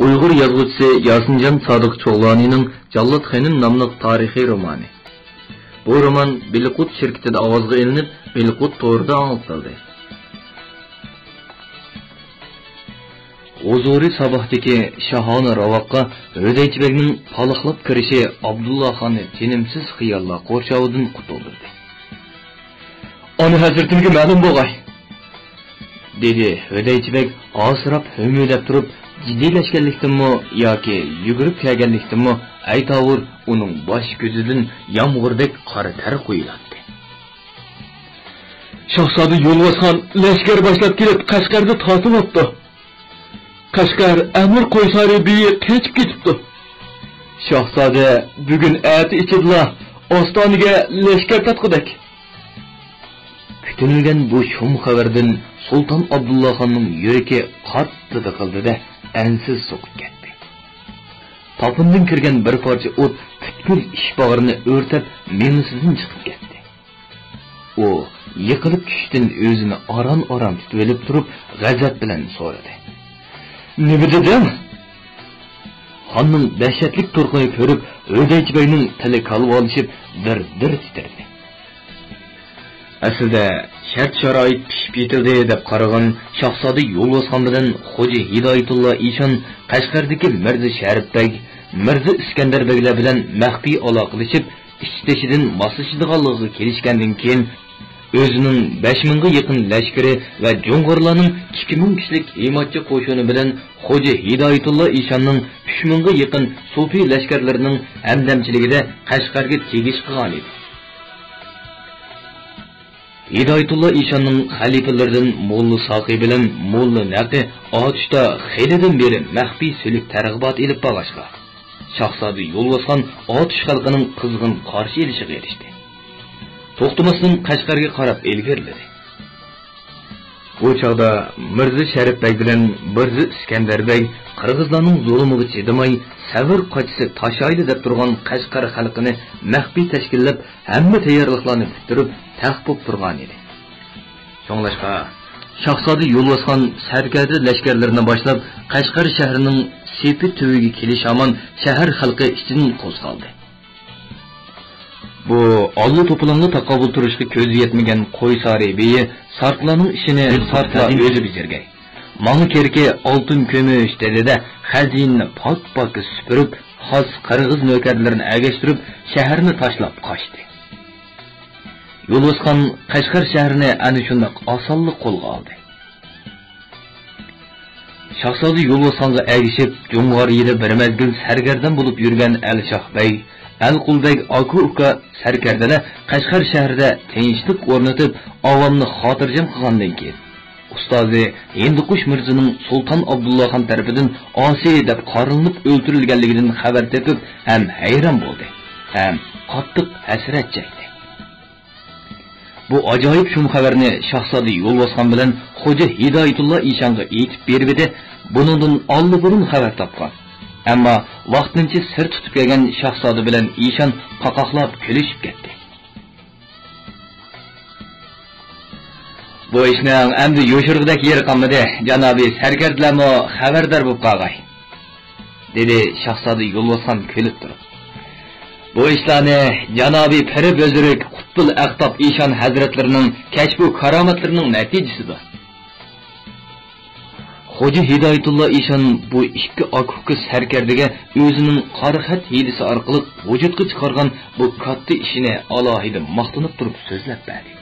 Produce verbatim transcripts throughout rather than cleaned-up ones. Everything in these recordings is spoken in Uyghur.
ئۇيغۇر يازغۇچىسى ياسىنجان سادىق چوغلانىنىڭ جاللات خېنىم ناملىق تارىخىي رومانى. بۇ رومان بىلقۇت شىركىتىدە ئاۋازغا ئېلىنىپ، بىلقۇت تورىدا ئاڭلىتىلدى. ھۇزۇرى ساباھتىكى شاھانە راۋاققا ھۆدەيچى بەگنىڭ پالىقلاپ كىرىشى ئابدۇللا خاننى تىنىمسىز خىياللار قورشاۋىدىن قۇتۇلدۇردى. ئانا ھەزرىتىمگە مەلۇم بولغاي! دېدى ھۆدەيچى بەگ ھاسىراپ ھۆمۈدەپ تۇرۇپ، جىددىيلەشكەنلىكتىنمۇ ياكى يۈگۈرۈپ كەلگەنلىكتىنمۇ ئەيتاۋۇر ئۇنىڭ باش كۆزىدىن يامغۇردەك قارا تەر قۇيۇلاتتى. شاھزادە يولۋاسخان لەشكەر باشلاپ كېلىپ قەشقەردە تارتىۋاپتۇ. قەشقەر ئەمىر قويسارى بېيى قېچىپ كېتىپتۇ. شاھزادە بۈگۈن ئەتە ئىچىدىلا ئاستانىگە لەشكەر تارتقۇدەك. كۈتۈنۈلگەن بۇ شۇم خەۋەردىن سۇلتان ئابدۇللاخاننىڭ يۈرىكى قاتتىق دىقىلدىدە، ئەنسىز سوقۇپ كەتتى. تاپىنىدىن كىرگەن بىر پارچە ئوت پۈتكۈل ئىچ باغرىنى ئۆرتەپ، مېڭىسىدىن چىقىپ كەتتى. ئۇ يىقىلىپ چۈشۈشتىن ئۆزىنى ئاران-ئاران تۇتۇۋېلىپ تۇرۇپ، غەزەپ بىلەن سورىدى: «نېمە دېدىڭ؟» خاننىڭ دەھشەتلىك تۇرقىنى كۆرۈپ، ھۆدەيچى بەگنىڭ تىلى كالۋالىشىپ، دىر-دىر تىترىدى. ئەسلىدە، شەرت-شارائىت پىشىپ يېتىلدى دەپ قارىغان شاھزادە يولۋاسخان بىلەن خوجا ھىدايەتۇللا ئىشان قەشقەردىكى مىرزا شەرىپ بەگ، مىرزا ئىسكەندەر بەگلەر بىلەن مەخپىي ئالاقىلىشىپ، ئىچ-تېشىدىن ماسلىشىدىغانلىقىغا كېلىشكەندىن كېيىن، ئۆزىنىڭ بەش مىڭغا يېقىن لەشكىرى ۋە جۇڭغارلارنىڭ ئىككى مىڭ كىشىلىك ھىمايەتچى قوشۇنى بىلەن خوجا ھىدايەتۇللا ئىشاننىڭ ئۈچ مىڭغا يېقىن سوپى لەشكەرلىرىنىڭ ھەمدەمچىلىكىدە قەشقەرگە تېگىش قىلغانىدى. ھىدايەتۇللا ئىشاننىڭ خەلىپىلىرىدىن موللا ساقى بىلەن موللا نەقى ئاتۇشتا خېلىدىن بېرى مەخپىي سۈلۈك تەرغىبات ئېلىپ بارغاچقا، شاھزادە يولۋاسخان ئاتۇش خەلقىنىڭ قىزغىن قارشى ئېلىشىغا ئېرىشتى. توختىماستىن قەشقەرگە قاراپ ئىلگىرىلىدى. بۇ چاغدا مىرزا شەرىپ بەگ بىلەن مىرزا ئىسكەندەر بەگ قىرغىزلارنىڭ زۇلۇمىغا چىدىماي، سەۋر قاچىسى تاشايلى دەپ تۇرغان قەشقەر خەلقىنى مەخپىي تەشكىللەپ، ھەممە تەييارلىقلارنى پۈتتۈرۈپ، تەخت بولۇپ تۇرغانىدى. شۇڭلاشقا، شاھزادە يولۋاسخان سەركەردە لەشكەرلىرىنى باشلاپ، قەشقەر شەھىرىنىڭ سېپى تۈۋىگە كېلىش ھامان شەھەر خەلقى ئىچىدىن قوزغالدى. بۇ ئاللا توپىلاڭغا تاقابىل تۇرۇشقا كۆزى يەتمىگەن قويسارى بېيى سارتلارنىڭ ئىشىنى سارتلار ئۆزى بېجىرگەي. ماڭا كېرىكى ئالتۇن كۈمۈش، دېدى-دە، خەزىنىنى پاك-پاكا سۈپۈرۈپ، خاس قىرغىز نۆكەرلىرىنى ئەگەشتۈرۈپ، شەھەرنى تاشلاپ قاچتى. يولۋاسخان قەشقەر شەھىرىنى ئەنە شۇنداق ئاسانلا قولغا ئالدى. شاھزادە يولۋاسخانغا ئەگىشىپ، جۇڭغار يېنى بىر مەزگىل سەرگەردان بولۇپ يۈرگەن ئەلشاھ بەگ، ئەلقۇل بەگ ئاكا-ئۇكا سەركەردىلەر قەشقەر شەھىرىدە تىنچلىق ئورنىتىپ، ئاۋامنى خاتىرجەم قىلغاندىن كېيىن، ئۇستازى ھىندىقۇش مىرزىنىڭ سۇلتان ئابدۇللاخان تەرىپىدىن ئاسىي دەپ قارىلىنىپ ئۆلتۈرۈلگەنلىكىدىن خەۋەر تېپىپ، ھەم ھەيران بولدى، ھەم قاتتىق ھەسرەت چەكتى. بۇ ئاجايىپ شۇم خەۋەرنى شاھزادە يولۋاسخان بىلەن خوجا ھىدايەتۇللا ئىشانغا ئېيتىپ بېرىۋىدى، بۇنىڭدىن ئاللىبۇرۇن خەۋەر تاپقان. ئەمما ۋاقتىنچە سىر تۇتۇپ كەلگەن شاھزادە بىلەن ئىشان قاقاقلاپ كۈلۈشۈپ كەتتى. بۇ ئىشنىڭ ئەمدى يوشۇرغۇدەك يېرى قالمىدى، جانابىي سەركەردىلەرمۇ خەۋەردار بولۇپ قالغاي. دېدى شاھزادە يولۋاسخان كۈلۈپ تۇرۇپ. بۇ ئىشلارنى جانابىي پىرى بۈزرۈك قۇتبۇل ئەقتاب ئىشان ھەزرەتلىرىنىڭ كەشپۇ كارامەتلىرىنىڭ نەتىجىسىدۇر. خوجا ھىدايەتۇللا ئىشان بۇ ئىككى ئاكا-ئۇكا سەركەردىگە ئۆزىنىڭ قارا خەت ھىيلىسى ئارقىلىق ۋۇجۇدقا چىقارغان بۇ كاتتا ئىشىنى ئالاھىدە ماختىنىپ تۇرۇپ سۆزلەپ بەردى.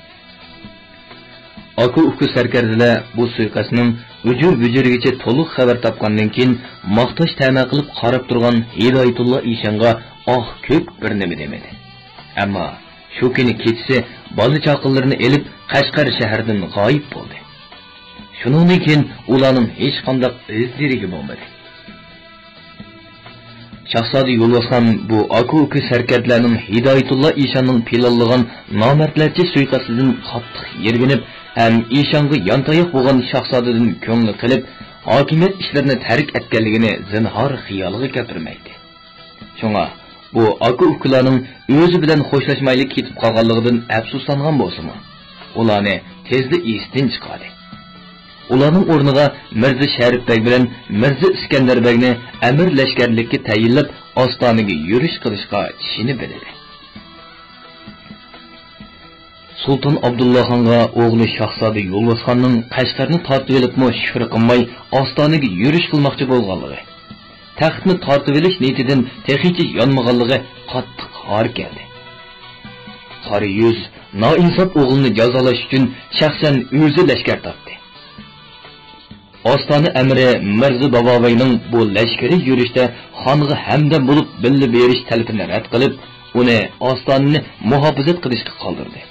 ئاكا-ئۇكا سەركەردىلەر بۇ سۇيىقەستنىڭ ئۇجۇر-بۇجۇرىگىچە تولۇق خەۋەر تاپقاندىن كېيىن، ماختاش تەمە قىلىپ قاراپ تۇرغان ھىدايەتۇللا ئىشانغا ئاھ-كۆك بىر نېمە دېمىدى. ئەمما شۇ كۈنى كېچىسى بالا-چاقىلىرىنى ئېلىپ، قەشقەر شەھىرىدىن غايىب بولدى. شۇنىڭدىن كېيىن ئۇلارنىڭ ھېچقانداق ئىز-دېرىكى بولمىدى. شاھزادە يولۋاسخان بۇ ئاكا-ئۇكا سەركەردىلەرنىڭ ھىدايەتۇللا ئىشاننىڭ پىلانلىغان نامەردلەرچە سۇيىقەستىدىن قاتتىق يىرگىنىپ ھەم ئىشانغا يانتاياق بولغان شاھزادىدىن كۆڭلى قېلىپ، ھاكىمىيەت ئىشلىرىنى تەرك ئەتكەنلىكىنى زىنھار خىيالىغا كەلتۈرمەيتتى. شۇڭا بۇ ئاكا-ئۇكىلارنىڭ ئۆزى بىلەن خوشلاشمايلا كېتىپ قالغانلىقىدىن ئەپسۇسلانغان بولسىمۇ، ئۇلارنى تېزلا ئېسىدىن چىقاردى. ئۇلارنىڭ ئورنىغا مىرزا شەرىپ بەگ بىلەن مىرزا ئىسكەندەر بەگنى ئەمىر لەشكەرلىككە تەيىنلەپ، ئاستانىگە يۈرۈش قىلىشقا چېكىنىپ ئىدى. سۇلتان ئابدۇللاخانغا ئوغلى شاھزادە يولۋاسخاننىڭ قەشقەرنى تارتىۋېلىپمۇ شۈكرى قىلماي، ئاستانىگە يۈرۈش قىلماقچى بولغانلىقى، تەختنى تارتىۋېلىش نىيىتىدىن تېخىچە يانمىغانلىقى قاتتىق خار كەلدى. قارا يۈز نائىنساپ ئوغلىنى جازالاش ئۈچۈن شەخسەن ئۆزى لەشكەر تارتتى. ئاستانە ئەمىرى مىرزا بابابەگنىڭ بۇ لەشكىرىي يۈرۈشتە خانغا ھەمدەم بولۇپ بىللە بېرىش تەلىپىنى رەت قىلىپ، ئۇنى ئاستانىنى مۇھاپىزەت قىلىشقا قالدۇردى.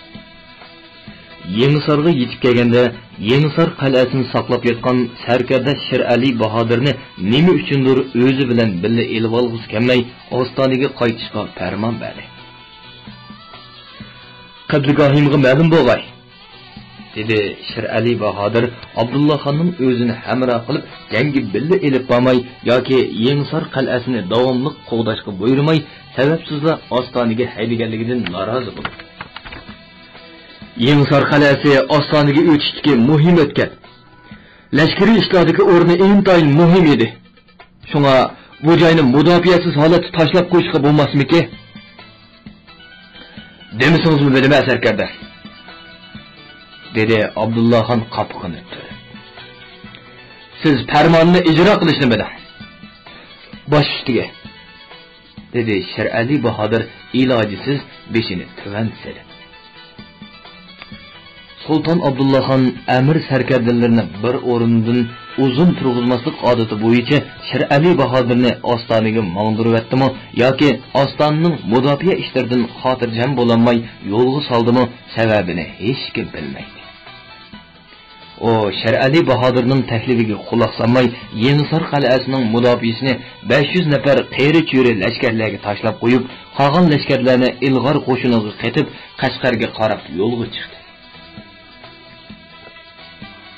يېڭىسارغا يېتىپ كەلگەندە، يېڭىسار قەلئەسىنى ساقلاپ ياتقان سەركەردە شىرئەلى باھادىرنى نېمە ئۈچۈندۇر ئۆزى بىلەن بىللە ئېلىۋالغۇسى كەلمەي، ئاستانىگە قايتىشقا پەرمان بەردى. قىبلىگاھىمغا مەلۇم بولغاي، دېدى شىرئەلى باھادىر ئابدۇللا خاننىڭ ئۆزىنى ھەمراھ قىلىپ جەڭگە بىللە ئېلىپ بارماي ياكى يېڭىسار قەلئەسىنى داۋاملىق قوغداشقا بۇيرۇماي، سەۋەبسىزلا ئاستانىگە ھەيدىگەنلىكىدىن نارازى بولۇپ. يېڭىسار قەلئەسى ئاستانىگە ئۆتۈشتىكى مۇھىم ئۆتكەل. لەشكىرىي ئىشلاردىكى ئورنى ئىنتايىن مۇھىم ئىدى. شۇڭا بۇ جاينى مۇداپىئەسىز ھالەتتە تاشلاپ قويۇشقا بولماسمىكى؟ دېمىسىڭىزمۇ بىلىمەن، سەركەردە، دېدى ئابدۇللاخان قاپىقىنى تۈرۈپ. سىز پەرماننى ئىجرا قىلىشنى بىلىڭ. باش ئۈستىگە، دېدى شىرئەلى باھادىر ئىلاجىسىز بېشىنى تۆۋەن سېلىپ. سۇلتان ئابدۇللاخان ئەمىر سەركەردىلىرىنى بىر ئورۇندىن ئۇزۇن تۇرغۇزماسلىق ئادىتى بويىچە شىرئەلى باھادىرنى ئاستانىگە ماڭدۇرۇۋەتتىمۇ ياكى ئاستانىنىڭ مۇداپىئە ئىشلىرىدىن خاتىرجەم بولالماي يولغا سالدىمۇ، سەۋەبىنى ھېچكىم بىلمەيدۇ. ئۇ شىرئەلى باھادىرنىڭ تەكلىپىگە قۇلاق سالماي، يېڭىسار قەلئەسىنىڭ مۇداپىئىسىنى بەش يۈز نەپەر قېرى-چۈرە لەشكەرلەرگە تاشلاپ قويۇپ، قالغان لەشكەرلەرنى ئىلغار قوشۇنىغا قېتىپ، قەشقەرگە قاراپ يولغا چىقتى.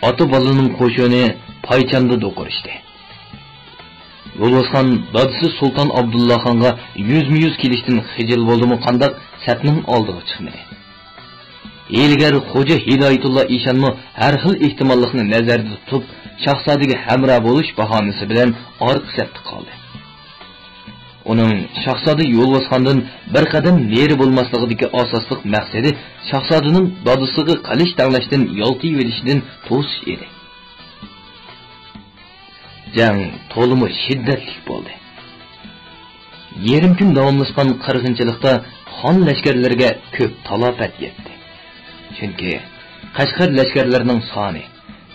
ئاتا-بالىنىڭ قوشۇنى پايچاندا دوقۇرۇشتى. يولۋاسخان دادىسى سۇلتان ئابدۇللاخانغا يۈزمۇ-يۈز كېلىشتىن خىجىل بولدىمۇ قانداق، سەپنىڭ ئالدىغا چىقمىدى. ھىيلىگەر خوجا ھىدايەتۇللا ئىشانمۇ ھەر خىل ئېھتىماللىقنى نەزەردە تۇتۇپ، شاھزادىگە ھەمراھ بولۇش باھانىسى بىلەن ئارقا سەپتە قالدى. ئۇنىڭ شاھزادە يولۋاسخاندىن بىر قەدەم نېرى بولماسلىقىدىكى ئاساسلىق مەقسىتى شاھزادىنىڭ دادىسىغا قىلىچ تەڭلەشتىن يالتىيىۋېلىشىدىن توسۇش ئىدى. جەڭ تولىمۇ شىددەتلىك بولدى. يېرىم كۈن داۋاملاشقان قىرغىنچىلىقتا خان لەشكەرلىرىگە كۆپ تالاپەت يەتتى. چۈنكى قەشقەر لەشكەرلىرىنىڭ سانى،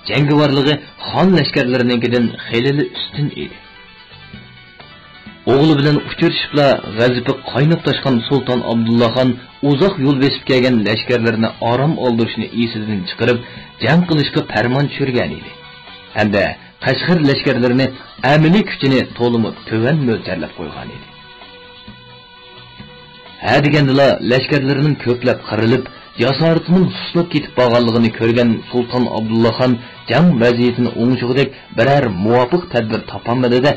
جەڭگىۋارلىقى خان لەشكەرلىرىنىڭكىدىن خېلىلا ئۈستۈن ئىدى. ئوغلى بىلەن ئۇچرىشىپلا غەزىپى قايناپ تاشقان سۇلتان ئابدۇللاخان ئۇزاق يول بېسىپ كەلگەن لەشكەرلىرىنى ئارام ئالدۇرۇشنى ئېسىدىن چىقىرىپ، جەڭ قىلىشقا پەرمان چۈشۈرگەنىدى. ھەمدە قەشقەر لەشكەرلىرىنى ئەمەلىي كۈچىنى تولىمۇ تۆۋەن مۆلچەرلەپ قويغانىدى. ھە دېگەندىلا لەشكەرلىرىنىڭ كۆپلەپ قىرىلىپ، جاسارىتىنىڭ سۇسلاپ كېتىپ بارغانلىقىنى كۆرگەن سۇلتان ئابدۇللاخان جەڭ ۋەزىيىتىنى ئوڭشىغۇدەك بىرەر مۇۋاپىق تەدبىر تاپالمىدى-دە،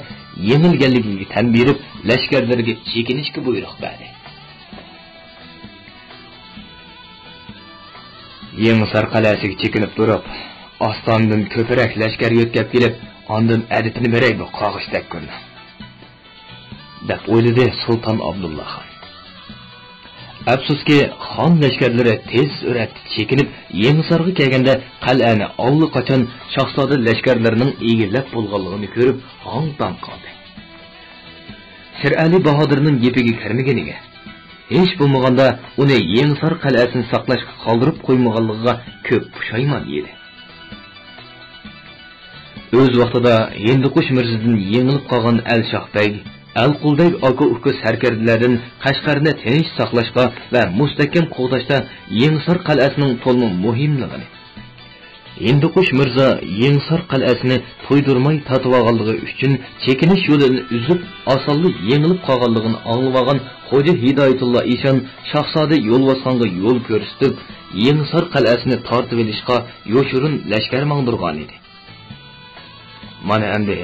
يېڭىلگەنلىكىگە تەن بېرىپ، لەشكەرلىرىگە چېكىنىشكە بۇيرۇق بەردى. يېڭىسار قەلئەسىگە چېكىنىپ تۇرۇپ، ئاستانىدىن كۆپرەك لەشكەر يۆتكەپ كېلىپ، ئاندىن ئەدىپىنى بېرەي بۇ قاغىشتەك كۈننىڭ، دەپ ئويلىدى سۇلتان ئابدۇللا خان. ئەپسۇسكى، خان لەشكەرلىرى تېز سۈرئەتتە چېكىنىپ، يېڭىسارغا كەلگەندە، قەلئەنى ئاللىقاچان شاھزادە لەشكەرلىرىنىڭ ئىگىلەپ بولغانلىقىنى كۆرۈپ، ھاڭ-تاڭ قالدى. شىرئەلى باھادىرنىڭ گېپىگە كىرمىگىنىگە، ھېچ بولمىغاندا ئۇنى يېڭىسار قەلئەسىنى ساقلاشقا قالدۇرۇپ قويمىغانلىقىغا كۆپ پۇشايمان يېدى. ئۆز ۋاقتىدا ھىندىقۇش مىرزىدىن يېڭىلىپ قالغان ئەلشاھ بەگ، ئەلقۇل بەگ ئاكا-ئۇكا سەركەردىلەردىن قەشقەرنى تىنچ ساقلاشقا ۋە مۇستەھكەم قوغداشتا يېڭىسار قەلئەسىنىڭ تولىمۇ مۇھىملىقىنى، ھىندىقۇش مىرزا يېڭىسار قەلئەسىنى تويدۇرماي تارتىۋالغانلىقى ئۈچۈن چېكىنىش يولىنى ئۈزۈپ، ئاسانلا يېڭىلىپ قالغانلىقىنى ئاڭلىۋالغان خوجا ھىدايەتۇللا ئىشان شاھزادە يولۋاسخانغا يول كۆرسىتىپ، يېڭىسار قەلئەسىنى تارتىۋېلىشقا يوشۇرۇن لەشكەر ماڭدۇرغانىدى. مانا ئەمدى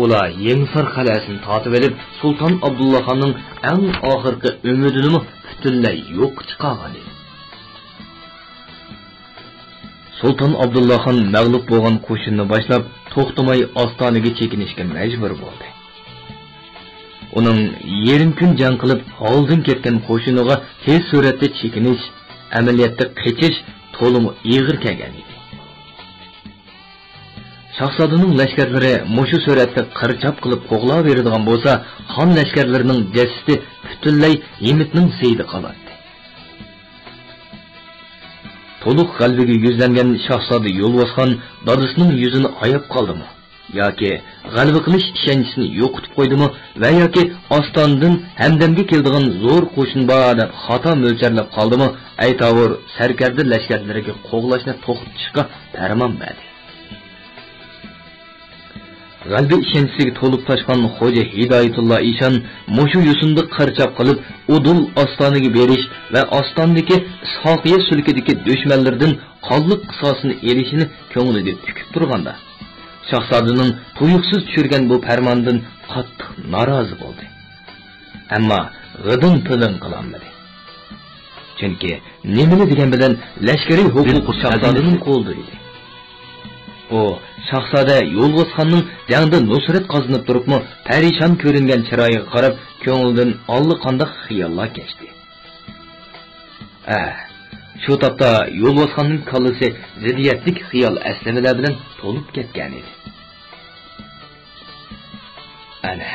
ئۇلار يېڭىسار قەلئەسىنى تارتىۋېلىپ، سۇلتان ئابدۇللاخاننىڭ ئەڭ ئاخىرقى ئۈمىدىنىمۇ پۈتۈنلەي يوققا چىقارغانىدى. سۇلتان ئابدۇللاخان مەغلۇپ بولغان قوشۇننى باشلاپ، توختىماي ئاستانىگە چېكىنىشكە مەجبۇر بولدى. ئۇنىڭ يېرىم كۈن جەڭ قىلىپ، ھالدىن كەتكەن قوشۇنىغا تېز سۈرئەتتە چېكىنىش، ئەمەلىيەتتە قېچىش تولىمۇ ئېغىر كەلگەن ئىدى. شاھزادىنىڭ لەشكەرلىرى مۇشۇ سۈرئەتتە قىرچاپ قىلىپ قوغلاۋېرىدىغان بولسا، خان لەشكەرلىرىنىڭ دەستىسى پۈتۈنلەي ھىمىتنىڭ زېيىدا قالاتتى. تولۇق غەلىبىگە يۈزلەنگەن شاھزادە يولۋاسخان دادىسىنىڭ يۈزىنى ئاياپ قالدىمۇ؟ ياكى غەلىبە قىلىش ئىشەنچىسىنى يوقىتىپ قويدىمۇ ۋە ياكى ئاستاندىن ھەمدەمگە كېلىدىغان زور قوشۇن بار دەپ خاتا مۆلچەرلەپ قالدىمۇ؟ ئەيتاۋۇر سەركەردە لەشكەرلىرىگە قوغلاشنى توختىتىشقا پەرمان بەردى. غەلىبە ئىشەنچىسىگە تولۇپ تاشقان خوجا ھىدايەتۇللا ئىشان مۇشۇ يوسۇندا قىرچاق قىلىپ، ئۇدۇل ئاستانىگە بېرىش ۋە ئاستاندىكى ئىسھاقىيە سۈلكىدىكى دۈشمەنلىرىدىن قانلىق قىساسىنى ئېلىشىنى كۆڭلىگە پۈكۈپ تۇرغاندا، شاھزادىنىڭ تۇيۇقسىز چۈشۈرگەن بۇ پەرماندىن قاتتىق نارازى بولدى. ئەمما غىدىڭ-پىدىڭ قىلالمىدى. چۈنكى نېمىنى دېگەن بىلەن لەشكىرىي ھوقۇق شاھزادىنىڭ قولىدا ئىدى. ئۇ شاھزادە يولۋاسخاننىڭ جەڭدە نۇسرەت قازىنىپ تۇرۇپمۇ پەرىشان كۆرۈنگەن چىرايىغا قاراپ، كۆڭلىدىن ئاللىقانداق خىياللار كەچتى. ئە، شۇ تاپتا يولۋاسخاننىڭ كاللىسى زىددىيەتلىك خىيال-ئەسلىمىلەر بىلەن تولۇپ كەتكەنىدى. ئەنە،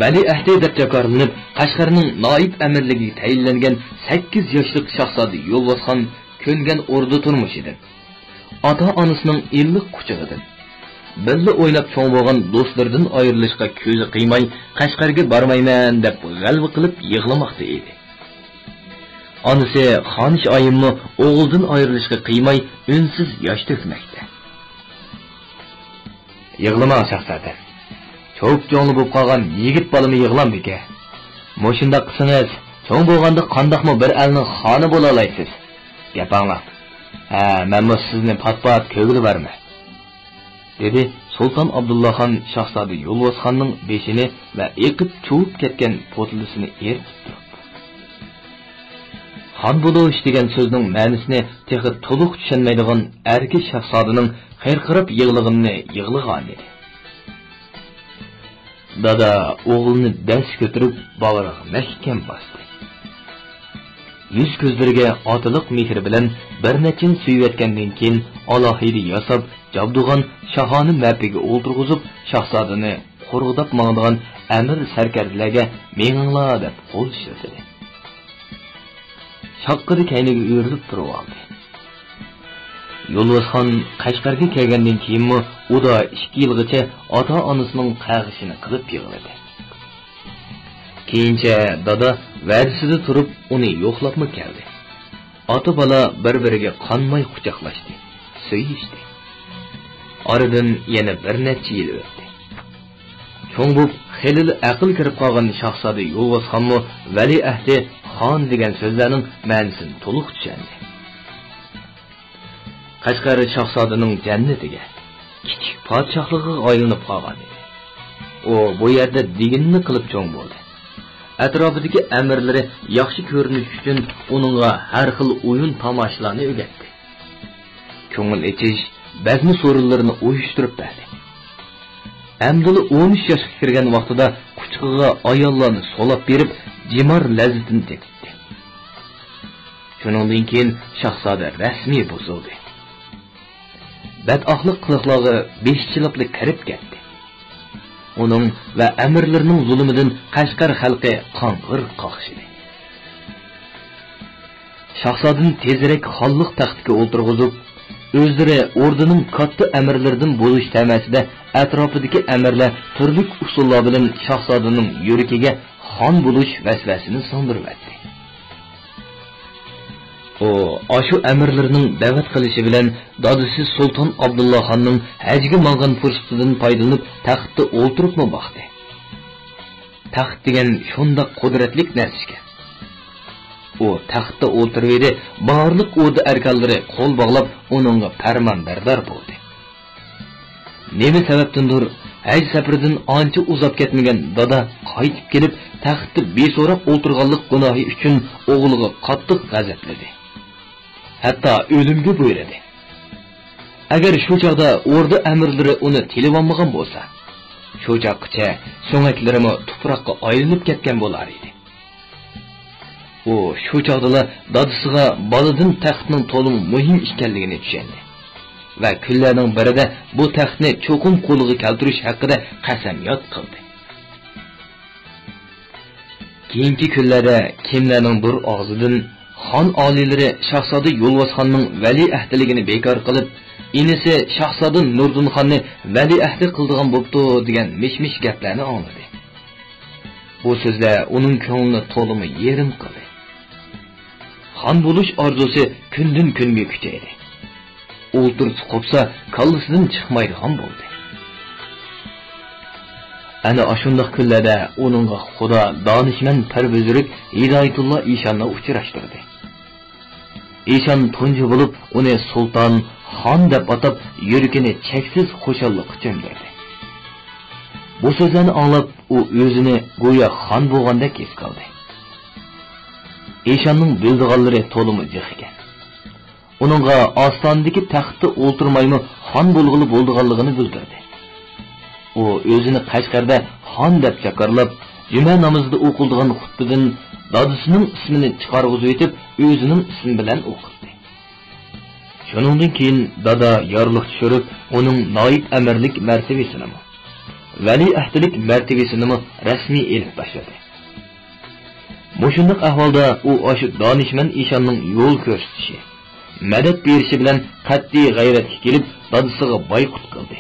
ۋەلىئەھدى دەپ جاكارلىنىپ، قەشقەرنىڭ نائىب ئەمىرلىكىگە تەيىنلەنگەن سەككىز ياشلىق شاھزادە يولۋاسخان كۆنگەن ئوردا تۇرمۇشىدىن، ئاتا-ئانىسىنىڭ ئىللىق قۇچىقىدىن، بىللە ئويناپ چوڭ بولغان دوستلىرىدىن ئايرىلىشقا كۆزى قىيماي، قەشقەرگە بارمايمەن دەپ غەلۋە قىلىپ يىغلىماقتا ئىدى. ئانىسى خانىش ئايىممۇ ئوغلىدىن ئايرىلىشقا قىيماي، ئۈنسىز ياش تۆكمەكتە. يىغلىماڭ، شاھزادەم. چوپچوڭلا بولۇپ قالغان يىگىت بالىمۇ يىغلامدىكەن. مۇشۇنداق قىلسىڭىز، چوڭ بولغاندا قانداقمۇ بىر ئەلنىڭ خانى بولالايسىز. گەپ ئاڭلاڭ. ھە، مەنمۇ سىزنى پات-پات كۆرگىلى بارىمەن، دېدى سۇلتان ئابدۇللاخان شاھزادە يولۋاسخاننىڭ بېشىنى ۋە ئېقىپ چۇۋۇپ كەتكەن پوتىلىسىنى ئېرىتىپ تۇرۇپ. خان بولۇش دېگەن سۆزنىڭ مەنىسىنى تېخى تولۇق چۈشەنمەيدىغان ئەركە شاھزادىنىڭ خىرقىراپ يىغلىغىنىنى يىغلىغانىدى. دادا ئوغلىنى دەس كۆتۈرۈپ باغرىغا مەھكەم باستى. يۈز-كۆزلىرىگە ئاتىلىق مېھرى بىلەن بىر نەچچىنى سۆيۈۋەتكەندىن كېيىن، ئالاھىدە ياساپ جابدۇغان شاھانە مەپىگە ئولتۇرغۇزۇپ، شاھزادىنى قورغىداپ ماڭىدىغان ئەمىر سەركەردىلەرگە مېڭىڭلار دەپ قول سىلتىدى. شاققىدە كەينىگە ئۆرۈلۈپ تۇرۇۋالدى. يولۋاسخان قەشقەرگە كەلگەندىن كېيىنمۇ ئۇدا ئىككى يىلغىچە ئاتا-ئانىسىنىڭ قەغىشىنى قىلىپ يىغلىدى. كېيىنچە دادا ۋەدىسىدە تۇرۇپ ئۇنى يوقلاپمۇ كەلدى. ئاتا-بالا بىر-بىرىگە قانماي قۇچاقلاشتى، سۆيۈشتى. ئارىدىن يەنە بىر نەچچە يىل ئۆتتى. چوڭ بولۇپ، خېلىلا ئەقىل كىرىپ قالغان شاھزادە يولۋاسخانمۇ ۋەلىئەھدى، خان دېگەن سۆزلەرنىڭ مەنىسىنى تولۇق چۈشەندى. قەشقەر شاھزادىنىڭ جەننىتىگە، كىچىك پادىشاھلىقىغا ئايلىنىپ قالغان ئىدى. ئۇ بۇ يەردە دېگىنىنى قىلىپ چوڭ بولدى. ئەتراپىدىكى ئەمىرلىرى ياخشى كۆرۈنۈش ئۈچۈن ئۇنىڭغا ھەر خىل ئويۇن-تاماشىلارنى ئۆگەتتى. كۆڭۈل ئېچىش، بەزمە سورۇنلىرىنى ئۇيۇشتۇرۇپ بەردى. ئەمدىلا ئون ئۈچ ياشقا كىرگەن ۋاقتىدا قۇچىقىغا ئاياللارنى سولاپ بېرىپ، جىمار لەززىتىنى تېتىتتى. شۇنىڭدىن كېيىن شاھزادە رەسمىي بۇزۇلدى. بەتئەخلاق قىلىقلارغا بېشى چىلاپلا كىرىپ كەتتى. ئۇنىڭ ۋە ئەمىرلىرىنىڭ زۇلۇمىدىن قەشقەر خەلقى قاڭغىر قاقشىدى. شاھزادىنى تېزرەك خانلىق تەختىگە ئولتۇرغۇزۇپ، ئۆزلىرى ئوردىنىڭ كاتتا ئەمىرلىرىدىن بولۇش تەمەسىدە ئەتراپىدىكى ئەمىرلەر تۈرلۈك ئۇسۇللار بىلەن شاھزادىنىڭ يۈرىكىگە خان بولۇش ۋەسۋەسىنى سىڭدۈرۈۋەتتى. ئۇ ئاشۇ ئەمىرلىرىنىڭ دەۋەت قىلىشى بىلەن دادىسى سۇلتان ئابدۇللا خاننىڭ ھەجگە ماڭغان پۇرسىتىدىن پايدىلىنىپ تەختتە ئولتۇرۇپمۇ باقتى. تەخت دېگەن شۇنداق قۇدرەتلىك نەرسە ئىكەن. ئۇ تەختتە ئولتۇرۇۋىدى، بارلىق ئوردا ئەركانلىرى قول باغلاپ ئۇنىڭغا پەرمانبەردار بولدى. نېمە سەۋەبتىندۇر، ھەج سەپىرىدىن ئانچە ئۇزاپ كەتمىگەن دادا قايتىپ كېلىپ، تەختتە بىسوراق ئولتۇرغانلىق گۇناھى ئۈچۈن ئوغلىغا قاتتىق غەزەپلىدى. ھەتتا ئۆلۈمگە بۇيرۇدى. ئەگەر شۇ چاغدا ئوردا ئەمىرلىرى ئۇنى تىلىۋالمىغان بولسا، شۇ چاغقىچە سۆڭەكلىرىمۇ تۇپراققا ئايلىنىپ كەتكەن بولار ئىدى. ئۇ شۇ چاغدىلا دادىسىغا بالىدىن تەختنىڭ تولىمۇ مۇھىم ئىكەنلىكىنى چۈشەندى ۋە كۈنلەرنىڭ بىرىدە بۇ تەختنى چوقۇم قولىغا كەلتۈرۈش ھەققىدە قەسەمياد قىلدى. كېيىنكى كۈنلەردە كىملەرنىڭدۇر ئاغزىدىن خان ئالىيلىرى شاھزادە يولۋاسخاننىڭ ۋەلىئەھدىلىكىنى بىكار قىلىپ، ئىنىسى شاھزادە نۇردىنخاننى ۋەلىئەھدى قىلىدىغان بوپتۇ دېگەن مىش-مىش گەپلەرنى ئاڭلىدى. بۇ سۆزلەر ئۇنىڭ كۆڭلىنى تولىمۇ يېرىم قىلدى. خان بولۇش ئارزۇسى كۈندىن-كۈنگە كۈچەيدى. ئولتۇرسا قوپسا كاللىسىدىن چىقمايدىغان بولدى. ئەنە ئاشۇنداق كۈنلەردە ئۇنىڭغا خۇدا دانىشمەن پەرۋىزىرىك ھىدايەتۇللا ئىشاننى ئۇچراشتۇردى. ئىشان تۇنجى بولۇپ ئۇنى سۇلتان، خان دەپ ئاتاپ، يۈرىكىنى چەكسىز خۇشاللىققا چۆمدۈردى. بۇ سۆزلەرنى ئاڭلاپ، ئۇ ئۆزىنى گويا خان بولغاندەك ھېس قىلدى. ئىشاننىڭ بىلىدىغانلىرى تولىمۇ جىق ئىكەن. ئۇنىڭغا ئاستانىدىكى تەختتە ئولتۇرمايمۇ خان بولغىلى بولىدىغانلىقىنى بىلدۈردى. ئۇ ئۆزىنى قەشقەردە خان دەپ جاكارلاپ، جۈمە نامىزىدا ئوقۇلىدىغان خۇتبىدىن دادىسىنىڭ ئىسمىنى چىقارغۇزۇۋېتىپ، ئۆزىنىڭ ئىسمى بىلەن ئوقۇتتى. شۇنىڭدىن كېيىن دادا يارلىق چۈشۈرۈپ، ئۇنىڭ نائىب ئەمىرلىك مەرتىۋىسىنىمۇ، ۋەلىئەھدىلىك مەرتىۋىسىنىمۇ رەسمىي ئېلىپ تاشلىدى. مۇشۇنداق ئەھۋالدا ئۇ ئاشۇ دانىشمەن ئىشاننىڭ يول كۆرسىتىشى، مەدەت بېرىشى بىلەن قەتئىي غەيرەتكە كېلىپ، دادىسىغا بايقۇت قىلدى.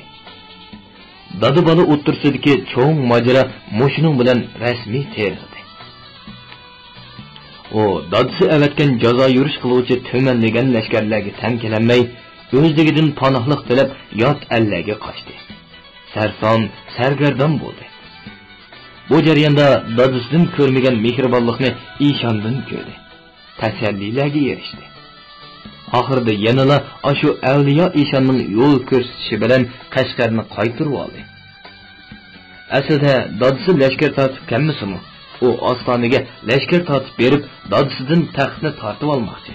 دادا-بالا ئوتتۇرىسىدىكى چوڭ ماجىرا مۇشۇنىڭ بىلەن رەسمىي تېرىلدى. ئۇ دادىسى ئەۋەتكەن جازا يۈرۈش قىلغۇچى تۈمەنلىگەن لەشكەرلەرگە تەڭ كېلەلمەي، ئۆزلۈكىدىن پاناھلىق تىلەپ، يات ئەللەرگە قاچتى. سەرسان، سەرگەردان بولدى. بۇ جەرياندا دادىسىدىن كۆرمىگەن مېھرىبانلىقنى ئىشاندىن كۆردى. تەسەللىلەرگە ئېرىشتى. ئاخىرىدا يەنىلا ئاشۇ ئەۋلىيا ئىشاننىڭ يول كۆرسىتىشى بىلەن قەشقەرنى قايتۇرۇۋالدى. ئەسلىدە دادىسى لەشكەر تارتىپ كەلمىسىمۇ، ئۇ ئاستانىگە لەشكەر تارتىپ بېرىپ، دادىسىدىن تەختنى تارتىۋالماقچى.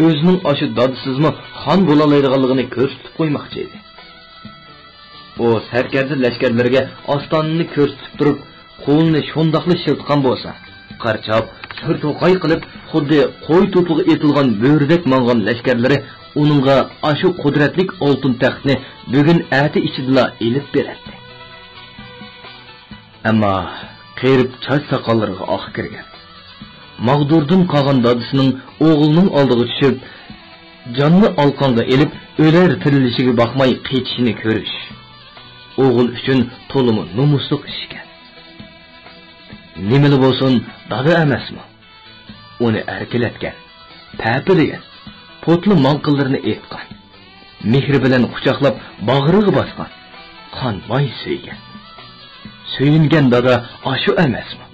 ئۆزىنىڭ ئاشۇ دادىسىزمۇ خان بولالايدىغانلىقىنى كۆرسىتىپ قويماقچى ئىدى. ئۇ سەركەردە لەشكەرلىرىگە ئاستانىنى كۆرسىتىپ تۇرۇپ، قولىنى شۇنداقلا شىلتىقان بولسا، قارچاپ، سۈر توقاي قىلىپ، خۇددى قوي توپىغا ئېتىلغان بۆرىدەك ماڭغان لەشكەرلىرى ئۇنىڭغا ئاشۇ قۇدرەتلىك ئالتۇن تەختنى بۈگۈن ئەتە ئىچىدىلا ئېلىپ بېرەتتى. ئەمما قېرىپ چاچ ساقاللىرىغا ئاق كىرگەن، ماغدۇردىن قالغان دادىسىنىڭ ئوغلىنىڭ ئالدىغا چۈشۈپ، جاننى ئالقانغا ئېلىپ، ئۆلەر تىرىلىشىگە باقماي قېچىشىنى كۆرۈش ئوغۇل ئۈچۈن تولىمۇ نومۇسلۇق ئىش ئىكەن. نېمىلا بولسۇن، دادا ئەمەسمۇ؟ ئۇنى ئەركىلەتكەن، پەپىلىگەن، پوتلا ماڭقىلىرىنى ئېيتقان، مېھرى بىلەن قۇچاقلاپ باغرىغا باسقان، قان ماي سۆيگەن، سۆيۈنگەن دادا ئاشۇ ئەمەسمۇ؟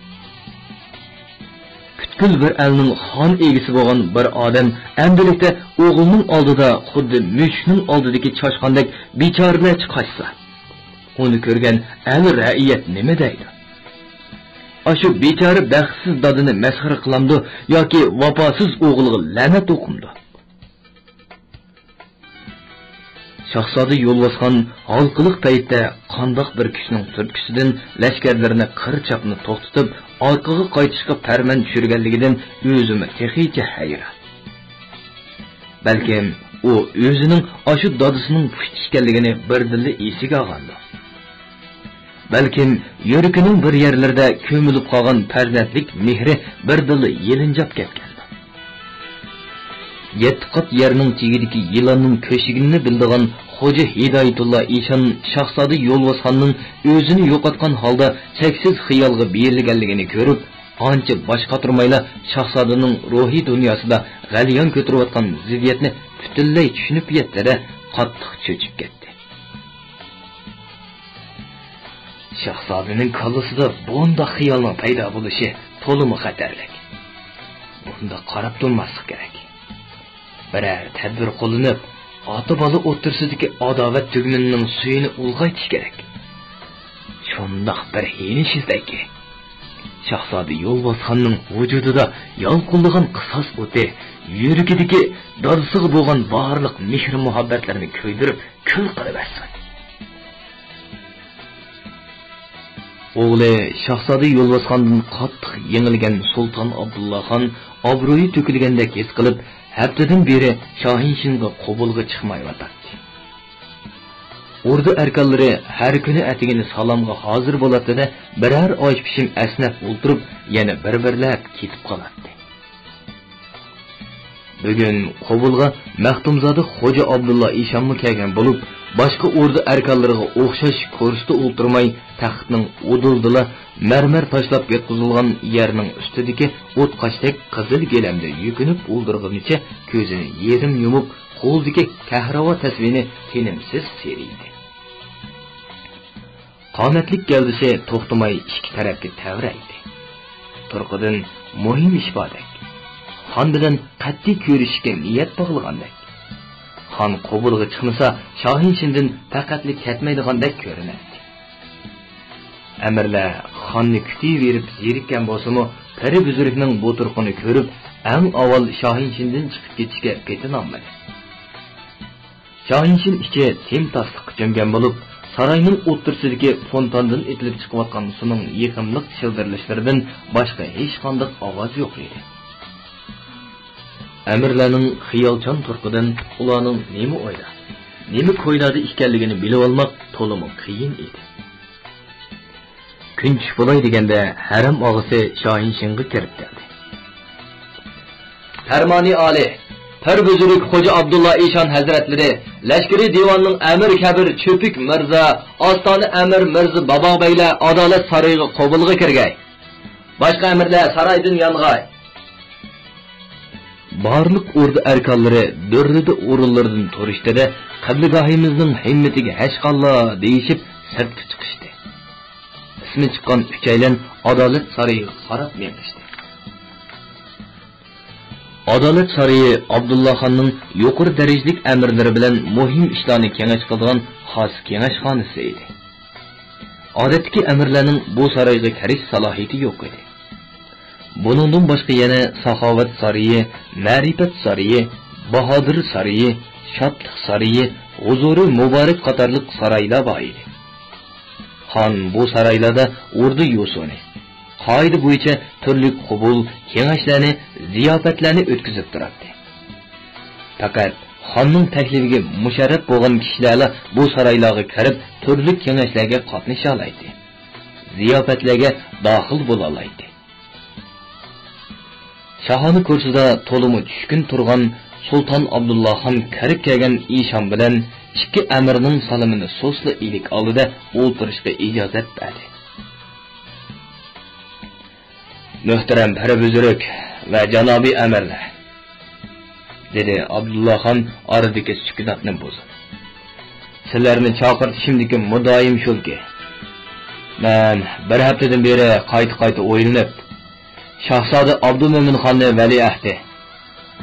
پۈتكۈل بىر ئەلنىڭ خان ئىگىسى بولغان بىر ئادەم ئەمدىلىكتە ئوغلىنىڭ ئالدىدا خۇددى مۈشۈكنىڭ ئالدىدىكى چاشقاندەك بىچارىلەرچە قاچسا، ئۇنى كۆرگەن ئەل رەئىيەت نېمە دەيدۇ؟ ئاشۇ بىچارە بەختسىز دادىنى مەسخىرە قىلامدۇ ياكى ۋاپاسىز ئوغلىغا لەنەت ئوقۇمدۇ؟ شاھزادە يولۋاسخان ھالقىلىق پەيتتە قانداق بىر كۈچنىڭ تۈرتكىسىدىن لەشكەرلىرىنى قىر چاپنى توختىتىپ، ئارقىغا قايتىشقا پەرمان چۈشۈرگەنلىكىدىن ئۆزىمۇ تېخىچە ھەيران. بەلكىم ئۇ ئۆزىنىڭ ئاشۇ دادىسىنىڭ پۇشتى ئىكەنلىكىنى بىردىنلا ئېسىگە ئالغاندۇ. بەلكىم يۈرىكىنىڭ بىر يەرلىرىدە كۆمۈلۈپ قالغان پەرزەنتلىك مېھرى بىردىنلا يېلىنجاپ كەتكەندۇ. يەتتە قات يەرنىڭ تېگىدىكى يىلاننىڭ كۆشىگىنىنى بىلىدىغان خوجا ھىدايەتۇللا ئىشان شاھزادە يولۋاسخاننىڭ ئۆزىنى يوقاتقان ھالدا چەكسىز خىيالغا بېرىلگەنلىكىنى كۆرۈپ، ئانچە باش قاتۇرمايلا شاھزادىنىڭ روھىي دۇنياسىدا غەليان كۆتۈرۈۋاتقان زىددىيەتنى پۈتۈنلەي چۈشىنىپ يەتتى-دە، قاتتىق چۆچۈپ كەتتى. شاھزادىنىڭ كاللىسىدا بۇنداق خىيالنىڭ پەيدا بولۇشى تولىمۇ خەتەرلىك. بۇنداق قاراپ تۇرماسلىق كېرەك. بىرەر تەدبىر قوللىنىپ، ئاتا-بالا ئوتتۇرىسىدىكى ئاداۋەت تۈگمىنىنىڭ سۈيىنى ئۇلغايتىش كېرەك. شۇنداق بىر ھىيلە ئىشلىسەككى، شاھزادە يولۋاسخاننىڭ ۋۇجۇدىدا يالقۇنلىغان قىساس ئوتى يۈرىكىدىكى دادىسىغا بولغان بارلىق مېھرى-مۇھەببەتلىرىنى كۆيدۈرۈپ، كۈل قىلىۋەتسۇن. ئوغلى شاھزادە يولۋاسخاندىن قاتتىق يېڭىلگەن سۇلتان ئابدۇللاخان ئابرۇيى تۆكۈلگەندەك ھېس قىلىپ، ھەپتىدىن بېرى شاھىنشىنغا قوبۇلغا چىقمايۋاتاتتى. ئوردا ئەركانلىرى ھەر كۈنى ئەتىگىنى سالامغا ھازىر بولاتتى-دە، بىرەر ئاش پىشىم ئەسنەپ ئولتۇرۇپ، يەنە بىر-بىرلەپ كېتىپ قالاتتى. بۈگۈن قوبۇلغا مەختۇمزادە خوجا ئابدۇللا ئىشانمۇ كەلگەن بولۇپ، باشقا ئوردا ئەركانلىرىغا ئوخشاش كۇرسىدا ئولتۇرماي، تەختنىڭ ئۇدۇلىدىلا مەرمەر تاشلاپ ياتقۇزۇلغان يەرنىڭ ئۈستىدىكى ئوتقاشتەك قىزىل گىلەمدە يۈكۈنۈپ ئولتۇرغىنىچە كۆزىنى يېرىم يۇمۇپ، قولىدىكى كەھرىۋا تەسۋىنى تىنىمسىز سىيرىيدى. قامەتلىك گەۋدىسى توختىماي ئىككى تەرەپكە تەۋرەيدى. تۇرقىدىن مۇھىم ئىش باردەك. خان بىلەن قەتئىي كۆرۈشۈشكە نىيەت باغلىغاندەك. خان قوبۇلغا چىقمىسا، شاھىنشىندىن پەقەتلا كەتمەيدىغاندەك كۆرۈنەتتى. ئەمىرلەر خاننى كۈتۈۋېرىپ زېرىككەن بولسىمۇ، پەرى بۈزرۈكنىڭ بۇ تۇرقىنى كۆرۈپ، ئەڭ ئاۋۋال شاھىنشىندىن چىقىپ كېتىشكە پېتىنالمىدى. شاھىنشىن ئىچى تىمتاسلىققا چۆمگەن بولۇپ، ساراينىڭ ئوتتۇرىسىدىكى فونتاندىن ئېتىلىپ چىقىۋاتقان سۇنىڭ يېقىملىق شىلدىرلىشلىرىدىن باشقا ھېچقانداق ئاۋاز يوق ئىدى. ئەمىرلەرنىڭ خىيالچان تۇرقىدىن ئۇلارنىڭ نېمە ئويدا، نېمە كويلادا ئىكەنلىكىنى بىلىۋالماق تولىمۇ قىيىن ئىدى. كۈن چۈش بولاي دېگەندە، ھەرەم ئاغىسى شاھىنشىنغا كىرىپ كەلدى. پەرمانى ئالىي، پەر بۈزرۈك خوجا ئابدۇللا ئىشان ھەزرەتلىرى، لەشكىرىي دىۋاننىڭ ئەمىر كەبىر چۆپۈك مىرزا، ئاستانە ئەمىر مىرزا باباغ بەگلەر ئادالەت سارىيىغا قوبۇلغا كىرگەي. باشقا ئەمىرلەر سارايدىن يانغاي. بارلىق ئوردا ئەركانلىرى دۈررىدە ئورۇنلىرىدىن تۇرۇشتىدە، قىبلىگاھىمىزنىڭ ھىممىتىگە ھەشقاللا دېيىشىپ سىرتقا چىقىشتى. ئىسمى چىققان ئۈچەيلەن ئادالەت سارىيىغا قاراپ مېڭىشتى. ئادالەت سارىيى ئابدۇللا خاننىڭ يۇقىرى دەرىجىلىك ئەمىرلىرى بىلەن مۇھىم ئىشلارنى كېڭەش قىلىدىغان خاس كېڭەشخانىسى ئىدى. ئادەتتىكى ئەمىرلەرنىڭ بۇ سارايغا كىرىش سالاھىيىتى يوق ئىدى. بۇنىڭدىن باشقا يەنە ساخاۋەت سارىيى، مەرىپەت سارىيى، باھادىر سارىيى، شادلىق سارىيى، ھۇزۇرى مۇبارەك قاتارلىق سارايلار بار ئىدى. خان بۇ سارايلاردا ئوردا يوسۇنى، قائىدە بويىچە تۈرلۈك قوبۇل، كېڭەشلەرنى، زىياپەتلەرنى ئۆتكۈزۈپ تۇراتتى. پەقەت خاننىڭ تەكلىپىگە مۇشەررەپ بولغان كىشىلەرلا بۇ سارايلارغا كىرىپ، تۈرلۈك كېڭەشلەرگە قاتنىشالايتتى، زىياپەتلەرگە داخىل بولالايتتى. شاھانە كۇرسىدا تولىمۇ چۈشكۈن تۇرغان سۇلتان ئابدۇللا خان كىرىپ كەلگەن ئىشان بىلەن ئىككى ئەمىرنىڭ سالىمىنى سۇسلا ئىلىك ئالدىدا ئولتۇرۇشقا ئىجازەت بەردى. مۆھتەرەم پەرى بۈزرۈك ۋە جانابىي ئەمىرلەر، دېدى ئابدۇللا خان ئارىدىكى سۈكۈناتنى بۇزۇپ. سىلەرنى چاقىرتىشىمدىكى مۇددىئايىم شۇكى، مەن بىر ھەپتىدىن بېرى قايتا-قايتا ئويلىنىپ، شاھزادە ئابدۇمۆمىن خاننى ۋەلىئەھدى،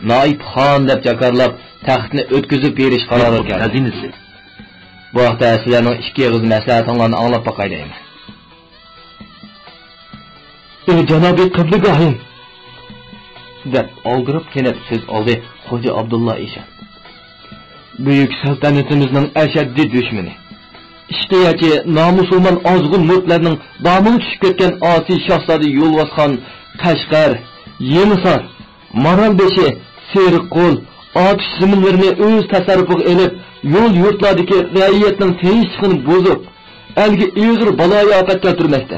نائىب خان دەپ جاكارلاپ، تەختنى ئۆتكۈزۈپ بېرىش قارارىغا كەلدىم. خەزىنىسى. بۇ ھەقتە سىلەرنىڭ ئىككى ئېغىز مەسلىھەتىڭلارنى ئاڭلاپ باقاي دەيمەن. ئى جانابىي قىبلىگاھىم! دەپ ئالدىراپ كېنىپ سۆز ئالدى خوجا ئابدۇللا ئىشان. بۈيۈك سەلتەنىتىمىزنىڭ ئەشەددىي دۈشمىنى، ئىشقىيەچى نامۇسۇلمان ئازغۇن مۇرتلارنىڭ دامىغا چۈشۈپ كەتكەن ئاسىي شاھزادە يولۋاسخان قەشقەر، يېڭىسار، مارالبېشى، سېرىققول، ئاتۇش زېمىنلىرىنى ئۆز تەسەررۇپىغا ئېلىپ، يول يۇرتلاردىكى رەئىيەتنىڭ تىنچلىقىنى بۇزۇپ، ئەلگە ئېغىر بالايىئاپەت كەلتۈرمەكتە.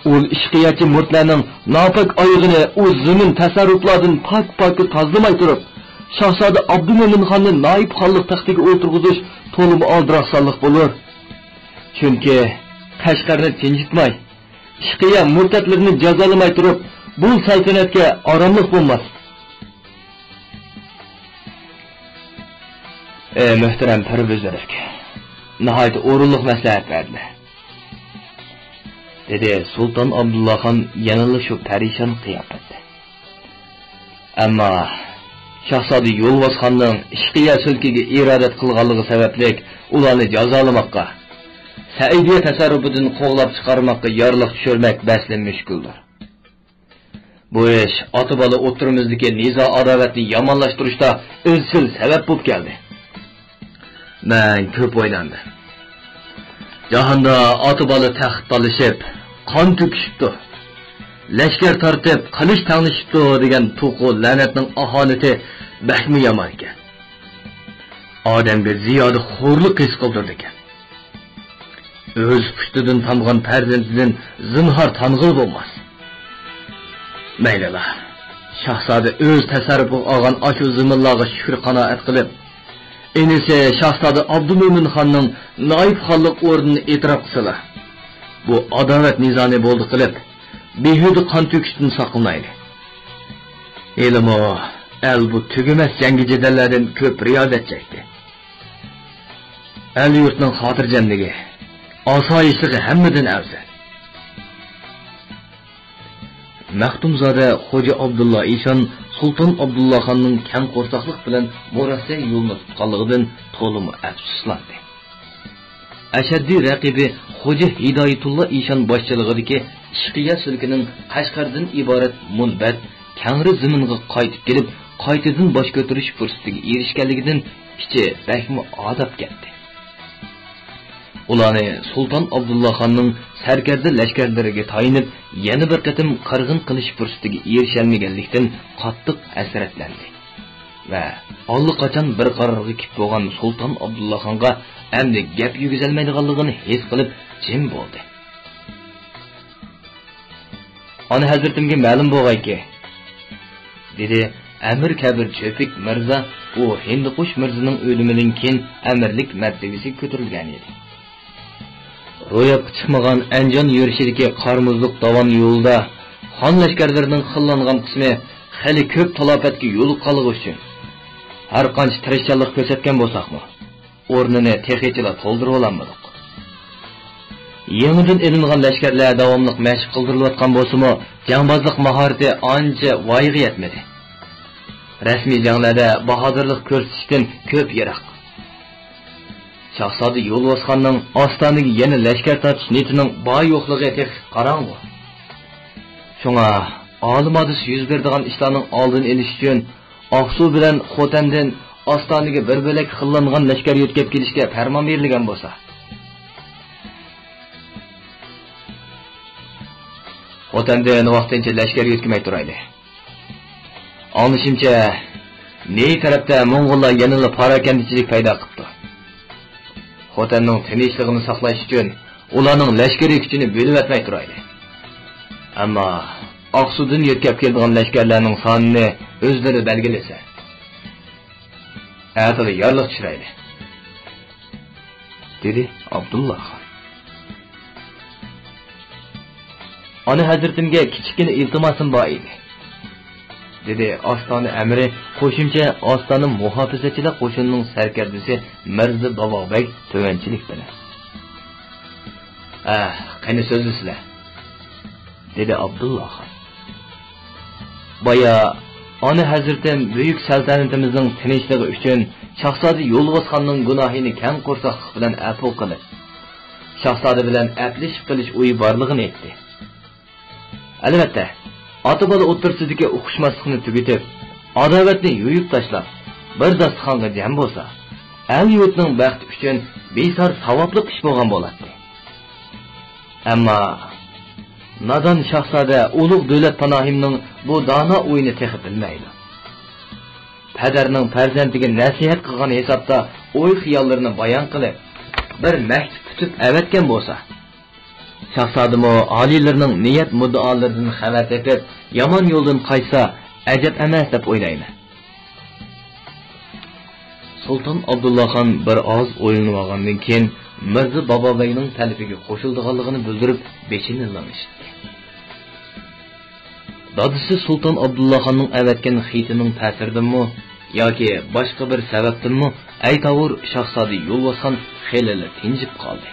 ئۇل ئىشقىيەتچى مۇرتلارنىڭ ناپاك ئايىغىنى ئۇ زېمىن تەسەررۇپلاردىن پاك-پاكا تازىلىماي تۇرۇپ، شاھزادە ئابدۇمۆمىن خاننى نائىب خانلىق تەختىگە ئولتۇرغۇزۇش تولىمۇ ئالدىراقسانلىق بولۇر. چۈنكى قەشقەرنى تىنچىتماي، ئىشقىيە مۇرتەتلىرىنى جازالىماي تۇرۇپ، بۇ سەلتەنەتكە ئاراملىق بولماس. ئى مۆھتەرەم پەرۋىزىرەك، ناھايىتى ئورۇنلۇق مەسلىھەت بەردىلەر، دېدى سۇلتان ئابدۇللا خان يەنىلا شۇ پەرىشان قىياپەتتە. ئەمما شاھزادە يولۋاسخاننىڭ ئىشقىيە سۈلكىگە ئىرادەت قىلغانلىقى سەۋەبلىك ئۇلارنى جازالىماققا، سەئىدىيە تەسەررۇپىدىن قوغلاپ چىقارماققا يارلىق چۈشۈرمەك بەسلا مۈشكۈلدۇر. بۇ ئىش ئاتا-بالا ئوتتۇرىمىزدىكى نىزا-ئاداۋەتنى يامانلاشتۇرۇشتا ئىزچىل سەۋەب بولۇپ كەلدى. مەن كۆپ ئويلاندىم. جاھاندا ئاتا-بالا تەخت تالىشىپ، قان تۆكۈشۈپتۇ، لەشكەر تارتىپ، قىلىچ تەڭلىشىپتۇ دېگەن توقۇ لەنەتنىڭ ئاھانىتى بەكمۇ يامان ئىكەن. ئادەمگە زىيادە خورلۇق ھېس قىلدۇرىدىكەن. ئۆز پۇشتىدىن تامغان پەرزەنتىدىن زىنھار تانغىلى بولماس. مەيلىلا، شاھزادە ئۆز تەسەررۇپىغا ئالغان ئاشۇ زېمىنلارغا شۈكرى قانائەت قىلىپ، ئىنىسى شاھزادە ئابدۇمۆمىن خاننىڭ نائىب خانلىق ئورنىنى ئېتىراپ قىلسىلا، بۇ ئاداۋەت نىزانى بولدى قىلىپ، بىھۇدە قان تۆكۈشتىن ساقلىنايلى. ھېلىمۇ ئەل بۇ تۈگىمەس جەڭگى-جېدەللەردىن كۆپ رىيازەت چەكتى. ئەل-يۇرتنىڭ خاتىرجەملىكى، ئاسايىشلىقى ھەممىدىن ئەۋزەل. مەختۇمزادە خوجا ئابدۇللا ئىشان سۇلتان ئابدۇللا خاننىڭ كەڭ قورساقلىق بىلەن مۇرەسسە يولىنى تۇتقانلىقىدىن تولىمۇ ئەپسۇسلاندى. ئەشەددىي رەقىبى خوجا ھىدايىتۇللا ئىشان باشچىلىقىدىكى ئىشقىيە سۈلكىنىڭ قەشقەردىن ئىبارەت مۇنبەت كەڭرى زېمىنغا قايتىپ كېلىپ، قايتىدىن باش كۆتۈرۈش پۇرسىتىگە ئېرىشكەنلىكىدىن ئىچى بەكمۇ ئاداپ كەتتى. ئۇلارنى سۇلتان ئابدۇللا خاننىڭ سەركەردە لەشكەرلىرىگە تايىنىپ، يەنە بىر قېتىم قىرغىن قىلىش پۇرسىتىگە ئېرىشەلمىگەنلىكتىن قاتتىق ھەسرەتلەندى ۋە ئاللىقاچان بىر قارارغا كېلىپ بولغان سۇلتان ئابدۇللا خانغا ئەمدى گەپ يۈرگۈزەلمەيدىغانلىقىنى ھېس قىلىپ جىم بولدى. ئانا ھەزرىتىمگە مەلۇم بولغايكى، دېدى ئەمىر كەبىر چۆپۈك مىرزا، ئۇ ھىندىقۇش مىرزىنىڭ ئۆلۈمىدىن كېيىن ئەمىرلىك مەرتىۋىسىگە كۆتۈرۈلگەن ئىدى. روياپقا چىقمىغان ئەنجان يۈرۈشىدىكى قارا مۇزلۇق داۋان يولىدا خان لەشكەرلىرىنىڭ قىللانغان قىسمى خېلى كۆپ تالاپەتكە يولۇققانلىقى ئۈچۈن، ھەر قانچە تىرىشچانلىق كۆرسەتكەن بولساقمۇ، ئورنىنى تېخىچىلا تولدۇرۇۋالالمىدۇق. يېڭىدىن ئېلىنغان لەشكەرلەر داۋاملىق مەشىق قىلدۇرۇلۇۋاتقان بولسىمۇ، جەڭبازلىق ماھارىتى ئانچە ۋايىغا يەتمىدى. رەسمىي جەڭلەردە باھادىرلىق كۆرسىتىشتىن كۆپ يىراق. شاھزادە يولۋاسخاننىڭ ئاستانىگە يەنە لەشكەر تارتىش نىيىتىنىڭ بار-يوقلۇقى تېخى قاراڭغۇ. شۇڭا ئالىمادىسى يۈز بېرىدىغان ئىشلارنىڭ ئالدىنى ئېلىش ئۈچۈن، ئاقسۇ بىلەن خوتەندىن ئاستانىگە بىر بۆلەك خىللانغان لەشكەر يۆتكەپ كېلىشكە پەرمان بېرىلگەن بولسا. خوتەندىن ۋاقتىنچە لەشكەر يۆتكىمەي تۇرايلى. ئاڭلىشىمچە، نىيە تەرەپتە موڭغۇللار يەنىلا پاراكەندىچىلىك پەيدا قىپتۇ. خوتەننىڭ تىنچلىقىنى ساقلاش ئۈچۈن ئۇلارنىڭ لەشكىرىي كۈچىنى بۆلۈۋەتمەي تۇرايلى. ئەمما ئاقسۇدىن يۆتكەپ كېلىدىغان لەشكەرلەرنىڭ سانىنى ئۆزلىرى بەلگىلىسە. ئەتىلا يارلىق چۈشۈرەيلى، دېدى ئابدۇللا خان. ئانا ھەزرىتىمگە كىچىككىنە ئىلتىماسىم بار ئىدى، دېدى ئاستانە ئەمىرى، قوشۇمچە ئاستانە مۇھاپىزەتچىلەر قوشۇنىنىڭ سەركەردىسى مىرزا بابا بەگ تۆۋەنچىلىك بىلەن. ھە، قېنى سۆزلىسىلە، دېدى ئابدۇللا خان. بايا ئانا ھەزرىتىم بۈيۈك سەلتەنىتىمىزنىڭ تىنچلىقى ئۈچۈن شاھزادە يولۋاسخاننىڭ گۇناھىنى كەڭ قورساقلىق بىلەن ئەپۇ قىلىپ، شاھزادە بىلەن ئەپلىشىپ قېلىش ئويى بارلىقىنى ئېيتتى. ئەلۋەتتە، ئاتا-بالا ئوتتۇرىسىدىكى ئۇقۇشماسلىقنى تۈگىتىپ، ئاداۋەتنى يۇيۇپ تاشلاپ، بىر داستىخانغا جەم بولسا، ئەل-يۇرتنىڭ بەختى ئۈچۈن بىسار ساۋابلىق ئىش بولغان بولاتتى. ئەمما نادان شاھزادە ئۇلۇغ دۆلەت پاناھىمنىڭ بۇ دانا ئويىنى تېخى بىلمەيدۇ. پەدەرنىڭ پەرزەنتىگە نەسىھەت قىلغان ھېسابتا ئوي-خىياللىرىنى بايان قىلىپ، بىر مەكتۇپ پۈتۈپ ئەۋەتكەن بولسا، شاھزادىمۇ ئالىيلىرىنىڭ نىيەت مۇددىئالىرىدىن خەۋەر تېپىپ، يامان يولدىن قايتسا، ئەجەب ئەمەس دەپ ئويلايمەن. سۇلتان ئابدۇللا خان بىر ئاز ئويلىنىۋالغاندىن كېيىن، مىرزا بابابەگنىڭ تەلىپىگە قوشۇلىدىغانلىقىنى بىلدۈرۈپ، بېشىنى لىڭشىتتى. دادىسى سۇلتان ئابدۇللا خاننىڭ ئەۋەتكەن خېتىنىڭ تەسىرىدىنمۇ ياكى باشقا بىر سەۋەبتىنمۇ، ئەيتاۋۇر شاھزادە يولۋاسخان خېلىلا تىنجىپ قالدى.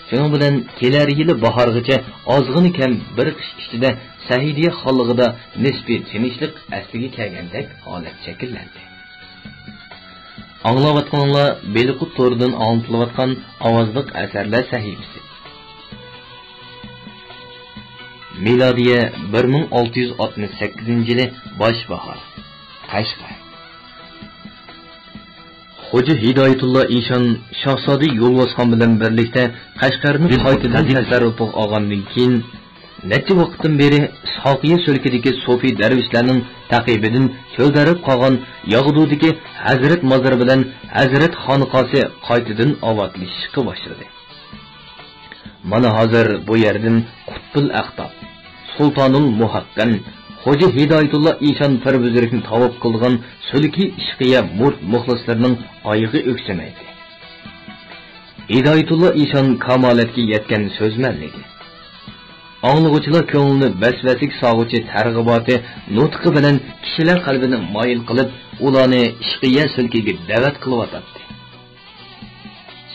شۇنىڭ بىلەن كېلەر يىلى باھارغىچە ئازغىنە كەم بىر قىش ئىچىدە سەئىدىيە خانلىقىدا نىسپىي تىنچلىق ئەسلىگە كەلگەندەك ھالەت شەكىللەندى. ئاڭلاۋاتقىنىڭلار بېلىققۇت تورىدىن ئاڭلىتىلىۋاتقان ئاۋازلىق ئەسەرلەر سەھىپىسى. مىلادىيە بىر مىڭ ئالتە يۈز ئاتمىش سەككىزىنچى يىلى باش باھار. قەشقەر. خوجا ھىدايەتۇللا ئىشان شاھزادە يولۋاسخان بىلەن بىرلىكتە قەشقەرنى قايتىدىن تەسەررۇپىغا ئالغاندىن كېيىن، نەچچە ۋاقىتتىن بېرى ساقىيە سۆلكىدىكى سوپى دەرۋىشلەرنىڭ تەقىبىدىن چۆلدەرەپ قالغان ياغدۇدىكى ھەزرەت مازىرى بىلەن ھەزرەت خانىقاسى قايتىدىن ئاۋاتلىشىشقا باشلىدى. مانا ھازىر بۇ يەردىن قۇتبۇل ئەقتاب، سۇلتانۇل مۇھەققەن، خوجا ھىدايەتۇللا ئىشان پىر بۈزرۈكنى تاۋاپ قىلىدىغان سۆلكى ئىشقىيە مۇرىت مۇخلىسلىرىنىڭ ئايىغى ئۆكسۈمەيدى. ھىدايەتۇللا ئىشان كامالەتكە يەتكەن سۆزمەن ئىدى. ئاڭلىغۇچىلار كۆڭلىنى ۋەسۋەسىگە سالغۇچى تەرغىباتى نۇتقى بىلەن كىشىلەر قەلبىنى مايىل قىلىپ، ئۇلارنى ئىشقىيە سۆلكىگە دەۋەت قىلىۋاتاتتى.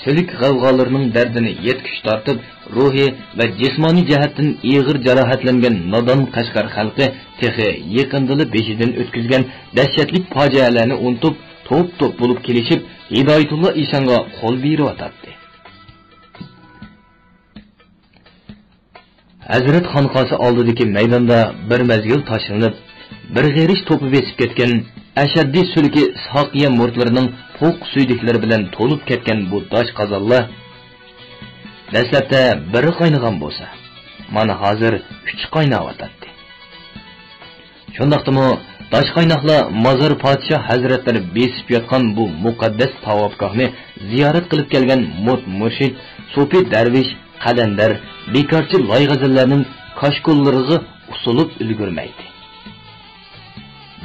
سۆلۈك غەۋغالىرىنىڭ دەردىنى يەتكۈچە تارتىپ، روھىي ۋە جىسمانىي جەھەتتىن ئېغىر جاراھەتلەنگەن نادان قەشقەر خەلقى تېخى يېقىندىلا بېشىدىن ئۆتكۈزگەن دەھشەتلىك پاجىئەلەرنى ئۇنتۇپ، توپ-توپ بولۇپ كېلىشىپ، ھىدايەتۇللا ئىشانغا قول بېرىۋاتاتتى. ھەزرەت خانقاسى ئالدىدىكى مەيداندا بىر مەزگىل تاشلىنىپ، بىر غېرىش توپا بېسىپ كەتكەن ئەشەددىي سۈلكى ساقىيە مۇرىتلىرىنىڭ پوق سۈيدۈكلىرى بىلەن تولۇپ كەتكەن بۇ داش قازانلار دەسلەپتە بىرى قاينىغان بولسا، مانا ھازىر ئۈچى قايناۋاتاتتى. شۇنداقتىمۇ داشقايناقلار مازار پادىشاھ ھەزرەتلىرى بېسىپ ياتقان بۇ مۇقەددەس تاۋاپگاھنى زىيارەت قىلىپ كەلگەن مۇرىت مۇرشىد، سوپى دەرۋىش، قەلەندەر، بىكارچى لايغەزەللەرنىڭ كاشكوللىرىغا ئۇسۇلۇپ ئۈلگۈرمەيتتى.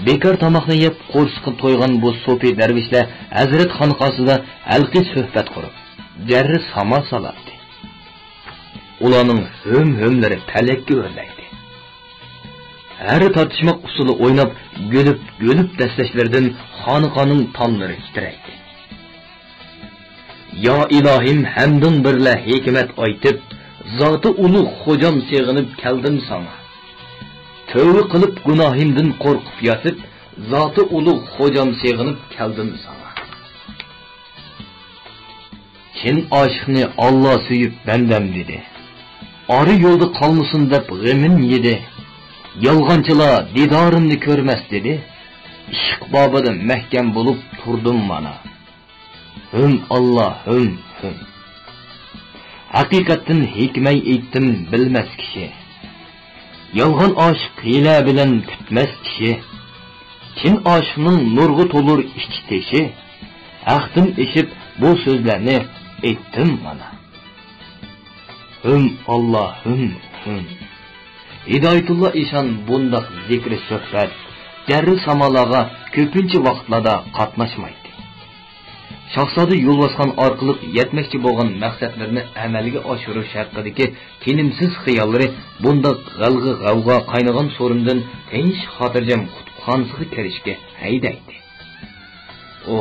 بىكار تاماقنى يەپ قورسىقى تويغان بۇ سوپى دەرۋىشلەر ھەزرەت خانقاسىدا ھەلقى سۆھبەت قۇرۇپ، جەررى ساما سالاتتى. ئۇلارنىڭ ھۆم-ھۆملىرى پەلەككە ئۆرلەيتتى. ھەر تارتىشماق ئۇسسۇلى ئويناپ، گۈلۈپ-گۈلۈپ دەسسەشلىرىدىن خانىقانىڭ تاملىرى تىترەيتتى. يا ئىلاھىم، ھەمدىڭ بىرلە ھېكمەت ئايتىپ، زاتى ئۇلۇغ خوجام سېغىنىپ كەلدىم ساڭا. تۆۋە قىلىپ گۇناھىمدىن قورقۇپ ياتىپ، زاتى ئۇلۇغ خوجام سېغىنىپ كەلدىم ساڭا. چىن ئاشىقنى ئاللا سۆيۈپ بەندەم دېدى. ئارا يولدا قالمىسۇن دەپ غېمىم يېدى. يالغانچىلار دىدارىمنى كۆرمەس دېدى. ئىشق بابىدا مەھكەم بولۇپ تۇردۇم مانا. ھۆم ئاللا، ھۆم، ھۆم. ھەقىقەتتىن ھېكمەي ئېيتتىم بىلمەس كىشى. يالغان ئاشىق ھىيلە بىلەن پۈتمەس ئىشى. چىن ئاشىقنىڭ نۇرغا تولۇر ئىچ تېشى. ھەقتىن ئېشىپ بۇ سۆزلەرنى ئېيتتىم مانا. ھۆم ئاللا، ھۆم، ھۆم. ھىدايەتۇللا ئىشان بۇنداق زىكرى سۆھبەت، جەررى سامالارغا كۆپىنچە ۋاقىتلاردا قاتناشمايتتى. شاھزادە يولۋاسخان ئارقىلىق يەتمەكچى بولغان مەقسەتلىرىنى ئەمەلگە ئاشۇرۇش ھەققىدىكى تىنىمسىز خىياللىرى بۇنداق غەلغە-غەۋغا قاينىغان سورۇندىن تىنچ-خاتىرجەم قۇتۇپخانىسىغا كىرىشكە ھەيدەيتتى. ئۇ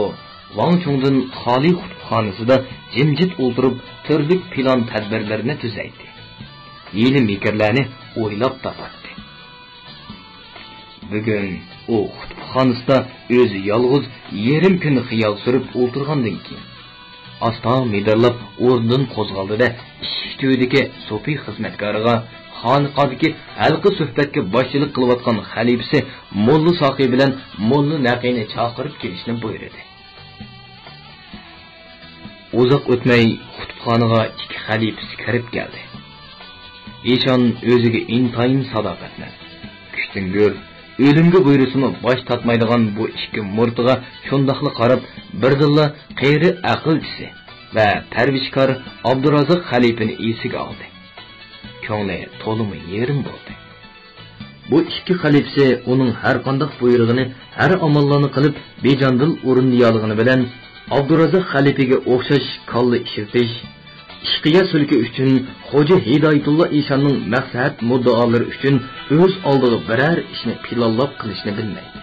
ۋاڭ چۇڭدىن خالىي قۇتۇپخانىسىدا جىمجىت ئولتۇرۇپ، تۈرلۈك پىلان-تەدبىرلەرنى تۈزەيتتى. ھىيلە-مىكىرلەرنى ئويلاپ تاپاتتى. بۈگۈن ئۇ قۇتۇپخانىسىدا ئۆزى يالغۇز يېرىم كۈن خىيال سۈرۈپ ئولتۇرغاندىن كېيىن، ئاستا مىدىرلاپ ئورنىدىن قوزغالدى-دە، ئىشىك تۈۋىدىكى سوپى خىزمەتكارىغا خانىقادىكى ھەلقە سۆھبەتكە باشچىلىق قىلىۋاتقان خەلىپىسى موللا ساقى بىلەن موللا نەقىنى چاقىرىپ كېلىشنى بۇيرۇدى. ئۇزاق ئۆتمەي قۇتۇپخانىغا ئىككى خەلىپىسى كىرىپ كەلدى. ئىشان ئۆزىگە ئىنتايىن ساداقەتمەن، كۈچتۈڭگۈر، ئۆلۈمگە بۇيرۇسىمۇ باش تارتمايدىغان بۇ ئىككى مۇرىتىغا شۇنداقلا قاراپ، بىردىنلا قېرى ئەقىلچىسى ۋە پەرۋىشكار ئابدۇرازاق خەلىپىنى ئېسىگە ئالدى. كۆڭلى تولىمۇ يېرىم بولدى. بۇ ئىككى خەلىپىسى ئۇنىڭ ھەرقانداق بۇيرۇغىنى، ھەر ئاماللارنى قىلىپ، بىجاندىل ئورۇندىيالىغىنى بىلەن، ئابدۇرازاق خەلىپىگە ئوخشاش كاللا ئىشلىتىش، ئىشقىيە سۈلكى ئۈچۈن، خوجا ھىدايىتۇللا ئىشاننىڭ مەسلىھەت مۇددىئالىرى ئۈچۈن ئۆز ئالدىغا بىرەر ئىشنى پىلانلاپ قىلىشنى بىلمەيدۇ.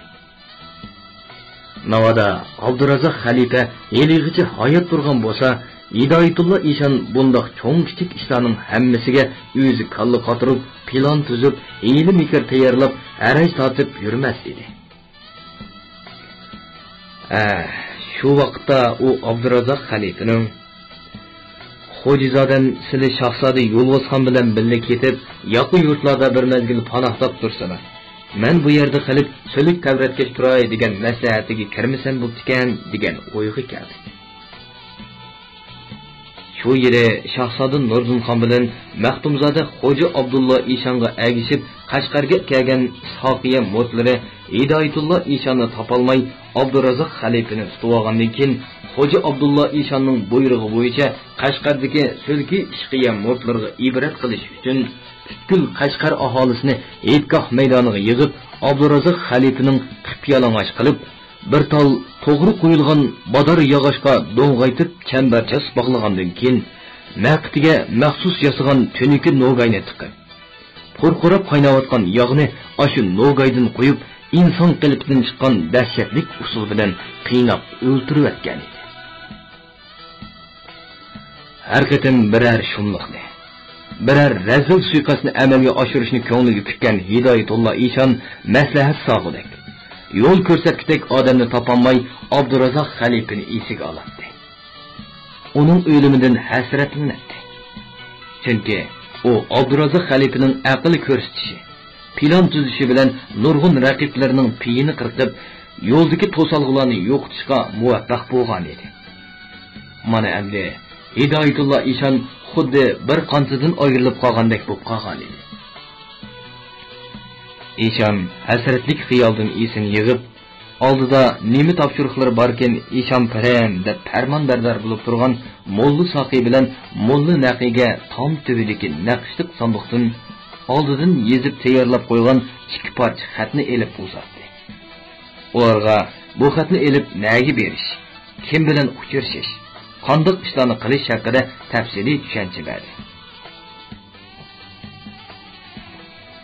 ناۋادا ئابدۇرازاق خەلىپە ھېلىغىچە ھايات تۇرغان بولسا، ھىدايىتۇللا ئىشان بۇنداق چوڭ-كىچىك ئىشلارنىڭ ھەممىسىگە ئۆزى كاللا قاتۇرۇپ، پىلان تۈزۈپ، ھىيلە-مىكىر تەييارلاپ، ھەرەج تارتىپ يۈرمەس ئىدى. ھە، شۇ ۋاقىتتا ئۇ ئابدۇرازاق خەلىپىنىڭ، «خوجىزادەم سىلى شاھزادە يولۋاسخان بىلەن بىللە كېتىپ، ياقا يۇرتلاردا بىر مەزگىل پاناھلاپ تۇرسىلا، مەن بۇ يەردە قېلىپ سۈلۈك تەۋرەتكەچ تۇراي دېگەن مەسلىھەتىگە كىرمىسەم بوپتىكەن» دېگەن ئويغا كەلدى. شۇ يىلى شاھزادە نۇردىنخان بىلەن مەختۇمزادە خوجا ئابدۇللا ئىشانغا ئەگىشىپ قەشقەرگە كەلگەن ئىسھاقىيە مۇرىتلىرى ھىدايەتۇللا ئىشاننى تاپالماي، ئابدۇرازاق خەلىپىنى تۇتۇۋالغاندىن كېيىن، خوجا ئابدۇللا ئىشاننىڭ بۇيرۇقى بويىچە قەشقەردىكى سۈلكى ئىشقىيە مۇرىتلىرىغا ئىبرەت قىلىش ئۈچۈن پۈتكۈل قەشقەر ئاھالىسىنى ھېيتگاھ مەيدانىغا يىغىپ، ئابدۇرازاق خەلىپىنىڭ قىپيالىڭاچ قىلىپ، بىر تال توغرا قويۇلغان بادار ياغاچقا دوڭغايتىپ چەمبەرچاس باغلىغاندىن كېيىن، مەقىتىگە مەخسۇس ياسىغان تۈنۈكى نوگاينى تىقىپ، پۇرقۇراپ قايناۋاتقان ياغنى ئاشۇ نوگايدىن قۇيۇپ، ئىنسان قېلىپىدىن چىققان دەھشەتلىك ئۇسۇل بىلەن قىيناپ ئۆلتۈرۈۋەتكەن ئىدى. ھەر قېتىم بىرەر شۇملۇقنى، بىرەر رەزىل سۇيىقەستنى ئەمەلگە ئاشۇرۇشنى كۆڭلىگە پۈككەن ھىدايەتۇللا ئىشان مەسلىھەت ساغۇدەك، يول كۆرسەتكۈدەك ئادەمنى تاپالماي، ئابدۇرازاق خەلىپىنى ئېسىگە ئالاتتى. ئۇنىڭ ئۆلۈمىدىن ھەسرەتلىنەتتى. چۈنكى ئۇ ئابدۇرازاق خەلىپىنىڭ ئەقىل كۆرسىتىشى، پىلان تۈزۈشى بىلەن نۇرغۇن رەقىبلىرىنىڭ پېيىنى قىرقىپ، يولدىكى توسالغۇلارنى يوقىتىشقا مۇۋەپپەق بولغان ئىدى. مانا ئەمدى ھىدايەتۇللا ئىشان خۇددى بىر قانىتىدىن ئايرىلىپ قالغاندەك بولۇپ قالغان ئىدى. ئىشان ھەسرەتلىك خىيالدىن ئېسىنى يىغىپ، ئالدىدا نېمە تاپشۇرۇقلىرى باركىن، ئىشان پىرەم دەپ پەرمانبەردار بولۇپ تۇرغان موللا ساقىي بىلەن موللا نەقىگە تام تۈۋىدىكى نەقىشلىق ساندۇقتىن ئالدىدىن يېزىپ تەييارلاپ قويغان ئىككى پارچە خەتنى ئېلىپ ئۇزاتتى. ئۇلارغا بۇ خەتنى ئېلىپ نەگە بېرىش، كىم بىلەن ئۇچرىشىش، قانداق ئىشلارنى قىلىش ھەققىدە تەپسىلىي چۈشەنچە بەردى.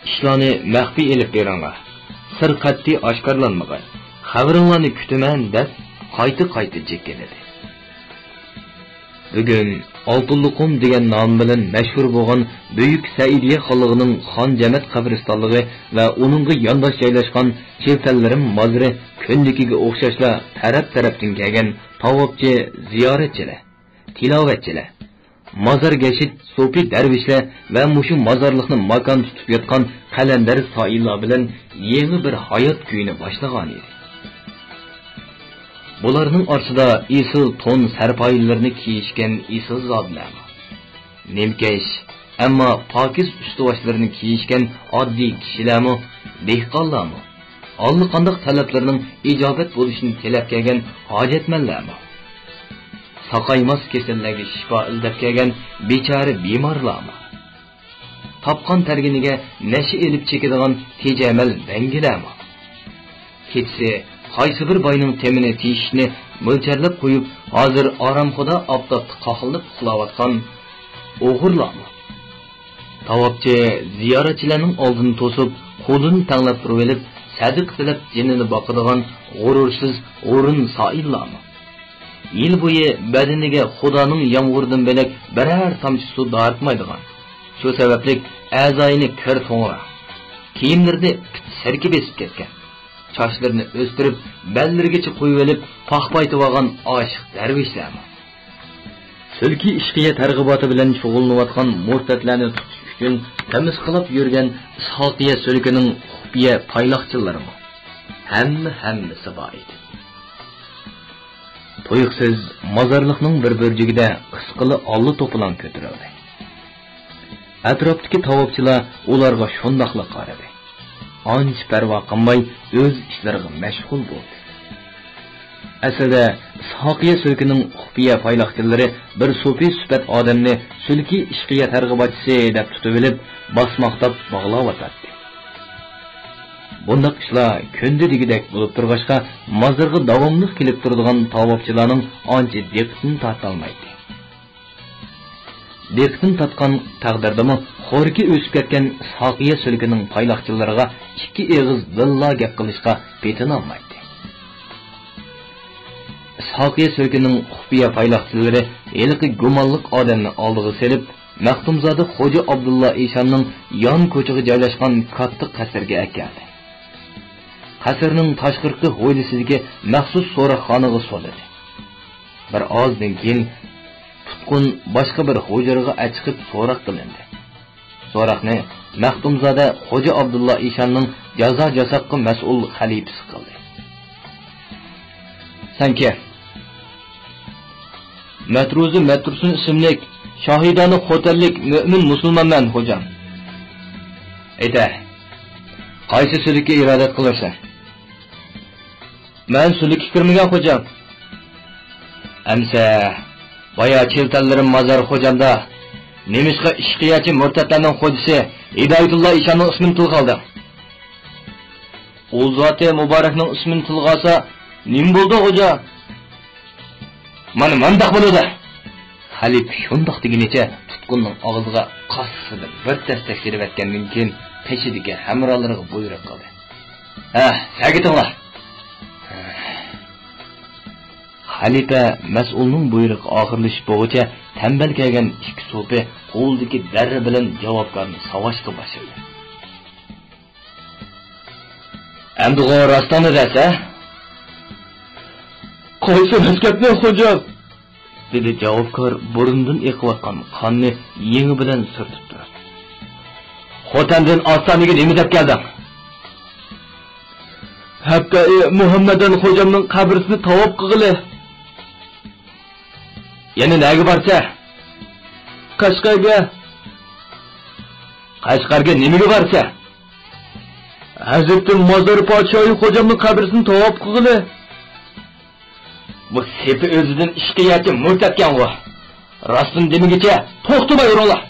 «ئىشلارنى مەخپىي ئېلىپ بېرىڭلار، سىر قەتئىي ئاشكارىلانمىغاي، خەۋىرىڭلارنى كۈتىمەن» دەپ، قايتا-قايتا جىككىلىدى. بۈگۈن ئالتۇنلۇقۇم دېگەن نام بىلەن مەشھۇر بولغان بۈيۈك سەئىدىيە خانلىقىنىڭ خان جەمەت قەبرىستانلىقى ۋە ئۇنىڭغا يانداش جايلاشقان چىلتەنلىرىم مازىرى كۈندىكىگە ئوخشاشلا تەرەپ-تەرەپتىن كەلگەن تاۋاپچى، زىيارەتچىلەر، تىلاۋەتچىلەر، مازار گەشت سوپى دەرۋىشلەر ۋە مۇشۇ مازارلىقنى ماكان تۇتۇپ ياتقان قەلەندەر سائىللار بىلەن يېڭى بىر ھايات كۈيىنى باشلىغانىدى. بۇلارنىڭ ئارىسىدا ئېسىل تون سەرپايىلىرىنى كىيىشكەن ئېسىل زادىلەرمۇ، نىمكەش، ئەمما پاكىز ئۈستىۋاشلىرىنى كىيىشكەن ئاددىي كىشىلەرمۇ، دېھقانلارمۇ، ئاللىقانداق تەلەپلىرىنىڭ ئىجابەت بولۇشىنى تىلەپ كەلگەن ھاجەتمەنلەرمۇ، ساقايماس كېسەللەرگە شىپا ئىزدەپ كەلگەن بىچارە بىمارلارمۇ، تاپقان تەرگىنىگە نەشە ئېلىپ چېكىدىغان تېجەمەل بەڭگىلەرمۇ، كېچىسى قايسى بىر باينىڭ تېمىنى تېشىشنى مۆلچەرلەپ قويۇپ، ھازىر ئارامخۇدا ئاپتاپتا قاقلىنىپ ئۇخلاۋاتقان ئوغرىلارمۇ، تاۋاپچى زىيارەتچىلەرنىڭ ئالدىنى توسۇپ، قولىنى تەڭلەپ تۇرۇۋېلىپ، سەدىقە تىلەپ جېنىنى باقىدىغان غۇرۇرسىز ھۇرۇن سائىللارمۇ، يىل بويى بەدىنىگە خۇدانىڭ يامغۇرىدىن بۆلەك بىرەر تامچە سۇ دارىتمايدىغان، شۇ سەۋەبلىك ئەزايىنى كىر توڭرا، كىيىملىرىنى پىت سىركە بېسىپ كەتكەن، چاچلىرىنى ئۆستۈرۈپ، بەللىرىگىچە قويۇۋېلىپ، پاخپايتىۋالغان ئاشىق دەرۋىشلەرمۇ، سۈلكى ئىشقىيە تەرغىباتى بىلەن شۇغۇللىنىۋاتقان مۇرتەتلەرنى تۇتۇش ئۈچۈن قىمىسقىلاپ يۈرگەن ئىسھاقىيە سۈلكىنىڭ خۇپىيە پايلاقچىلىرىمۇ، ھەممە، ھەممىسى بار ئىدى. تۇيۇقسىز مازارلىقنىڭ بىر بۇرجىكىدە قىسقىلا ئاللا توپىلاڭ كۆتۈرۈلدى. ئەتراپتىكى تاۋاپچىلار ئۇلارغا شۇنداقلا قارىدى. ئانچە پەرۋا قىلماي ئۆز ئىشلىرىغا مەشغۇل بولدى. ئەسلىدە ئىسھاقىيە سۈلكىنىڭ خۇپىيە پايلاقچىلىرى بىر سوپى سۈپەت ئادەمنى سۈلكى ئىشقىيە تەرغىباتچىسى دەپ تۇتۇۋېلىپ، باسماقلاپ باغلاۋاتاتتى. بۇنداق ئىشلار كۈندە دېگۈدەك بولۇپ تۇرغاچقا، مازارغا داۋاملىق كېلىپ تۇرىدىغان تاۋاپچىلارنىڭ ئانچە دىققىتىنى تارتالمايتتى. دىققىتىنى تارتقان تەقدىردىمۇ، خورىكى ئۆسۈپ كەتكەن ئىسھاقىيە سۈلكىنىڭ پايلاقچىلىرىغا ئىككى ئېغىز بىللا گەپ قىلىشقا پېتىنالمايتتى. ئىسھاقىيە سۈلكىنىڭ خۇپىيە پايلاقچىلىرى ھېلىقى گۇمانلىق ئادەمنى ئالدىغا سېلىپ، مەختۇمزادە خوجا ئابدۇللا ئىشاننىڭ يان كوچىغا جايلاشقان كاتتا قەسىرگە ئەكەلدى. قەسىرنىڭ تاشقىرىقى ھويلىسىدىكى مەخسۇس سوراقخانىغا سولىدى. بىر ئازدىن كېيىن تۇتقۇن باشقا بىر ھۇجرىغا ئەچىقىپ سوراق قىلىندى. سوراقنى مەختۇمزادە خوجا ئابدۇللا ئىشاننىڭ جازا جاساققا مەسئۇل خەلىپىسى قىلدى. سەن كىم؟ مەترۇزى مەترۇسۇن ئىسىملىك شاھىدانە خوتەنلىك مۆمىن مۇسۇلمانمەن، خوجام. ئېيتە، قايسى سۈلۈككە ئىرادەت قىلىرسەن؟ مەن سۈلۈككە كىرمىگەن، خوجام. ئەمسە، بايا چىلتانلىرىم مازار خوجامدا نېمىشقا ئىشقىيەچى مۇرتەتلەرنىڭ خوجىسى ھىدايەتۇللا ئىشاننىڭ ئىسمىنى تىلغا ئالدىڭ؟ ئۇ زاتى مۇبارەكنىڭ ئىسمىنى تىلغا ئالسا نېمە بولدى، خوجا؟ مانا مانداق بولىدۇ. خەلىپە شۇنداق دېگىنىچە تۇتقۇننىڭ ئاغزىغا قاسسىدىن بىر تەستەك سېلىۋەتكەندىن كېيىن قېشىدىكى ھەمراھلىرىغا بۇيرۇق قىلدى. ھە، سەگىتىڭلار! خەلىپە مەسئۇلنىڭ بۇيرۇقى ئاخىرلىشىپ بولغۇچە تەمبەل كەلگەن ئىككى سوپى قولىدىكى دەررە بىلەن جاۋابكارنى ساۋاشقا باشلىدى. ئەمدىغۇ راستىڭنى دەسە؟ قايسى راست گەپنى، خوجام؟ دېدى جاۋابكار بۇرنىدىن ئېقىۋاتقان قاننى يېڭى بىلەن سۈرتۈپ تۇرۇپ. خوتەندىن ئاستانىگە نېمە دەپ كەلدىڭ؟ ھەپتەئى مۇھەممەدەن خوجامنىڭ قەبرىسىنى تاۋاپ قىلغىلى. يەنە نەگە بارسە؟ قەشقەرگە. قەشقەرگە نېمىگە بارسە؟ ھەزرىتىم مازار پادىشاھى خوجامنىڭ قەبرىسىنى تاۋاپ قىلغىلى. بۇ سېپى ئۆزىدىن ئىشقىيەتچى مۇرتەتكەنغۇ. راستىنى دېمىگۈچە توختىماي ئۇرۇڭلار.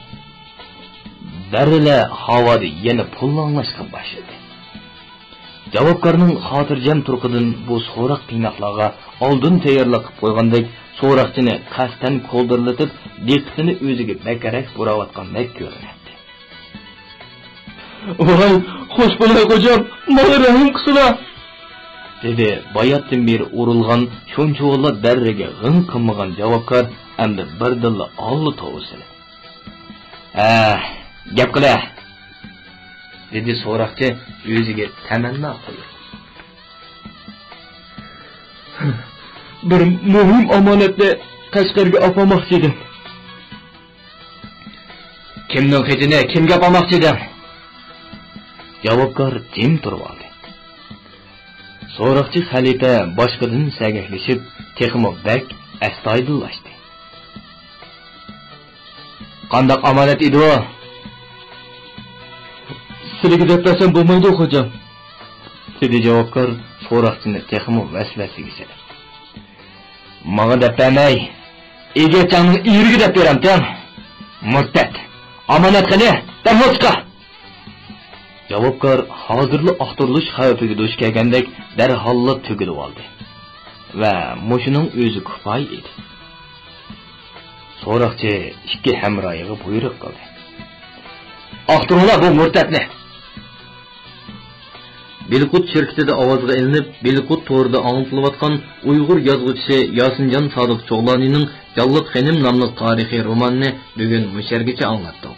دەررىلەر ھاۋادا يەنە پۇللاڭلاشقا باشلىدى. جاۋابكارنىڭ خاتىرجەم تۇرقىدىن بۇ سوراق قىيناقلارغا ئالدىن تەييارلىق قىلىپ قويغاندەك سوراقچىنى قەستەن كولدۇرلىتىپ، دىققىتىنى ئۆزىگە بەكرەك بۇراۋاتقاندەك كۆرۈنەتتى. ۋاي، خوش بولاي خوجام، ماڭا رەھىم قىلسىلا! دېدى باياتتىن بېرى ئۇرۇلغان شۇنچىۋالا دەررىگە غىڭ قىلمىغان جاۋابكار ئەمدى بىردىنلا ئاللا توۋا سېلىپ. ھە، گەپ قىلە! دېدى سوراقچى ئۆزىگە تەمەننا قويۇپ. بىر مۇھىم ئامانەتنى قەشقەرگە ئاپارماقچى ئىدىم. كىمنىڭ خېتىنى كىمگە ئاپارماقچى ئىدىڭ؟ جاۋابكار جىم تۇرۇۋالدى. سوراقچى خەلىپە باشقىدىن سەگەكلىشىپ، تېخىمۇ بەك ئەستايىدىللاشتى. قانداق ئامانەت ئىدى ئۇ؟ سىلىگە دەپ بەرسەم بولمايدۇ، خوجام، دېدى جاۋابكار سوراقچىنى تېخىمۇ ۋەسۋەسىگە سېلىپ. ماڭا دەپ بەرمەي، ئىگىچىڭنىڭ ئېرىگە دەپ بېرەمتىڭ؟ مۇرتەت! ئامانەت قېنى؟ دەرھال چىقار! جاۋابكار ھازىرلا ئاختۇرۇلۇش خەۋپىگە دۇچ كەلگەندەك دەرھاللا تۈگىلىۋالدى. ۋە مۇشۇنىڭ ئۆزى كۇپايە ئىدى. سوراقچى ئىككى ھەمراھىغا بۇيرۇق قىلدى. ئاختۇرۇڭلار بۇ مۇرتەتنى! بىلقۇت شىركىتىدە ئاۋازغا ئېلىنىپ، بىلقۇت تورىدا ئاڭلىتىلىۋاتقان ئۇيغۇر يازغۇچىسى ياسىنجان سادىق چوغلانىنىڭ جانلىق خېنىم ناملىق تارىخىي رومانىنى بۈگۈن مۇشۇ يەرگىچە ئاڭلاتتۇق.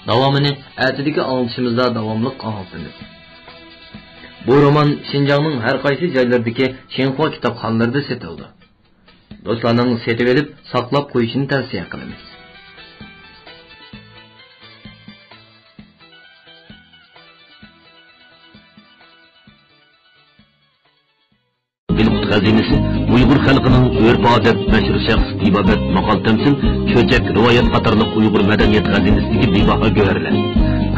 داۋامىنى ئەتىدىكى ئاڭلىتىشىمىزدا داۋاملىق ئاڭلىتىمىز. بۇ رومان شىنجاڭنىڭ ھەر قايسى جايلىرىدىكى شىنخۇا كىتابخانىلىرىدا سېتىلىدۇ. دوستلارنىڭ سېتىۋېلىپ ساقلاپ قويۇشىنى تەۋسىيە قىلىمىز. بىلقۇت خەزىنىسى ئۇيغۇر خەلقىنىڭ ئۆرپ-ئادەت، مەشھۇر شەخس، تېبابەت، ماقال-تەمسىل، چۆچەك، رىۋايەت قاتارلىق ئۇيغۇر مەدەنىيەت خەزىنىسىدىكى بىباھا گۆھەرلەر.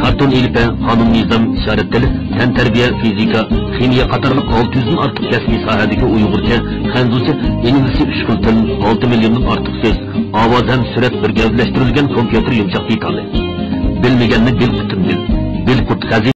كارتون ئېلىپبە، قانۇن-نىزام، ئىشارەت تىلى، تەنتەربىيە، فىزىكا، خىمىيە قاتارلىق ئالتە يۈزدىن ئارتۇق كەسپىي ساھەدىكى ئۇيغۇرچە، خەنزۇچە، ئىنگلىزچە ئۈچ خىل تىل، ئالتە مىليوندىن ئارتۇق سۆز، ئاۋاز ھەم سۈرەت بىر گەۋدىلەشتۈرۈلگەن كومپيۇتېر يۇمشاق دېتالى. بىلمىگەننى بىلقۇتتىن بىل. بىلقۇت خەزىنە.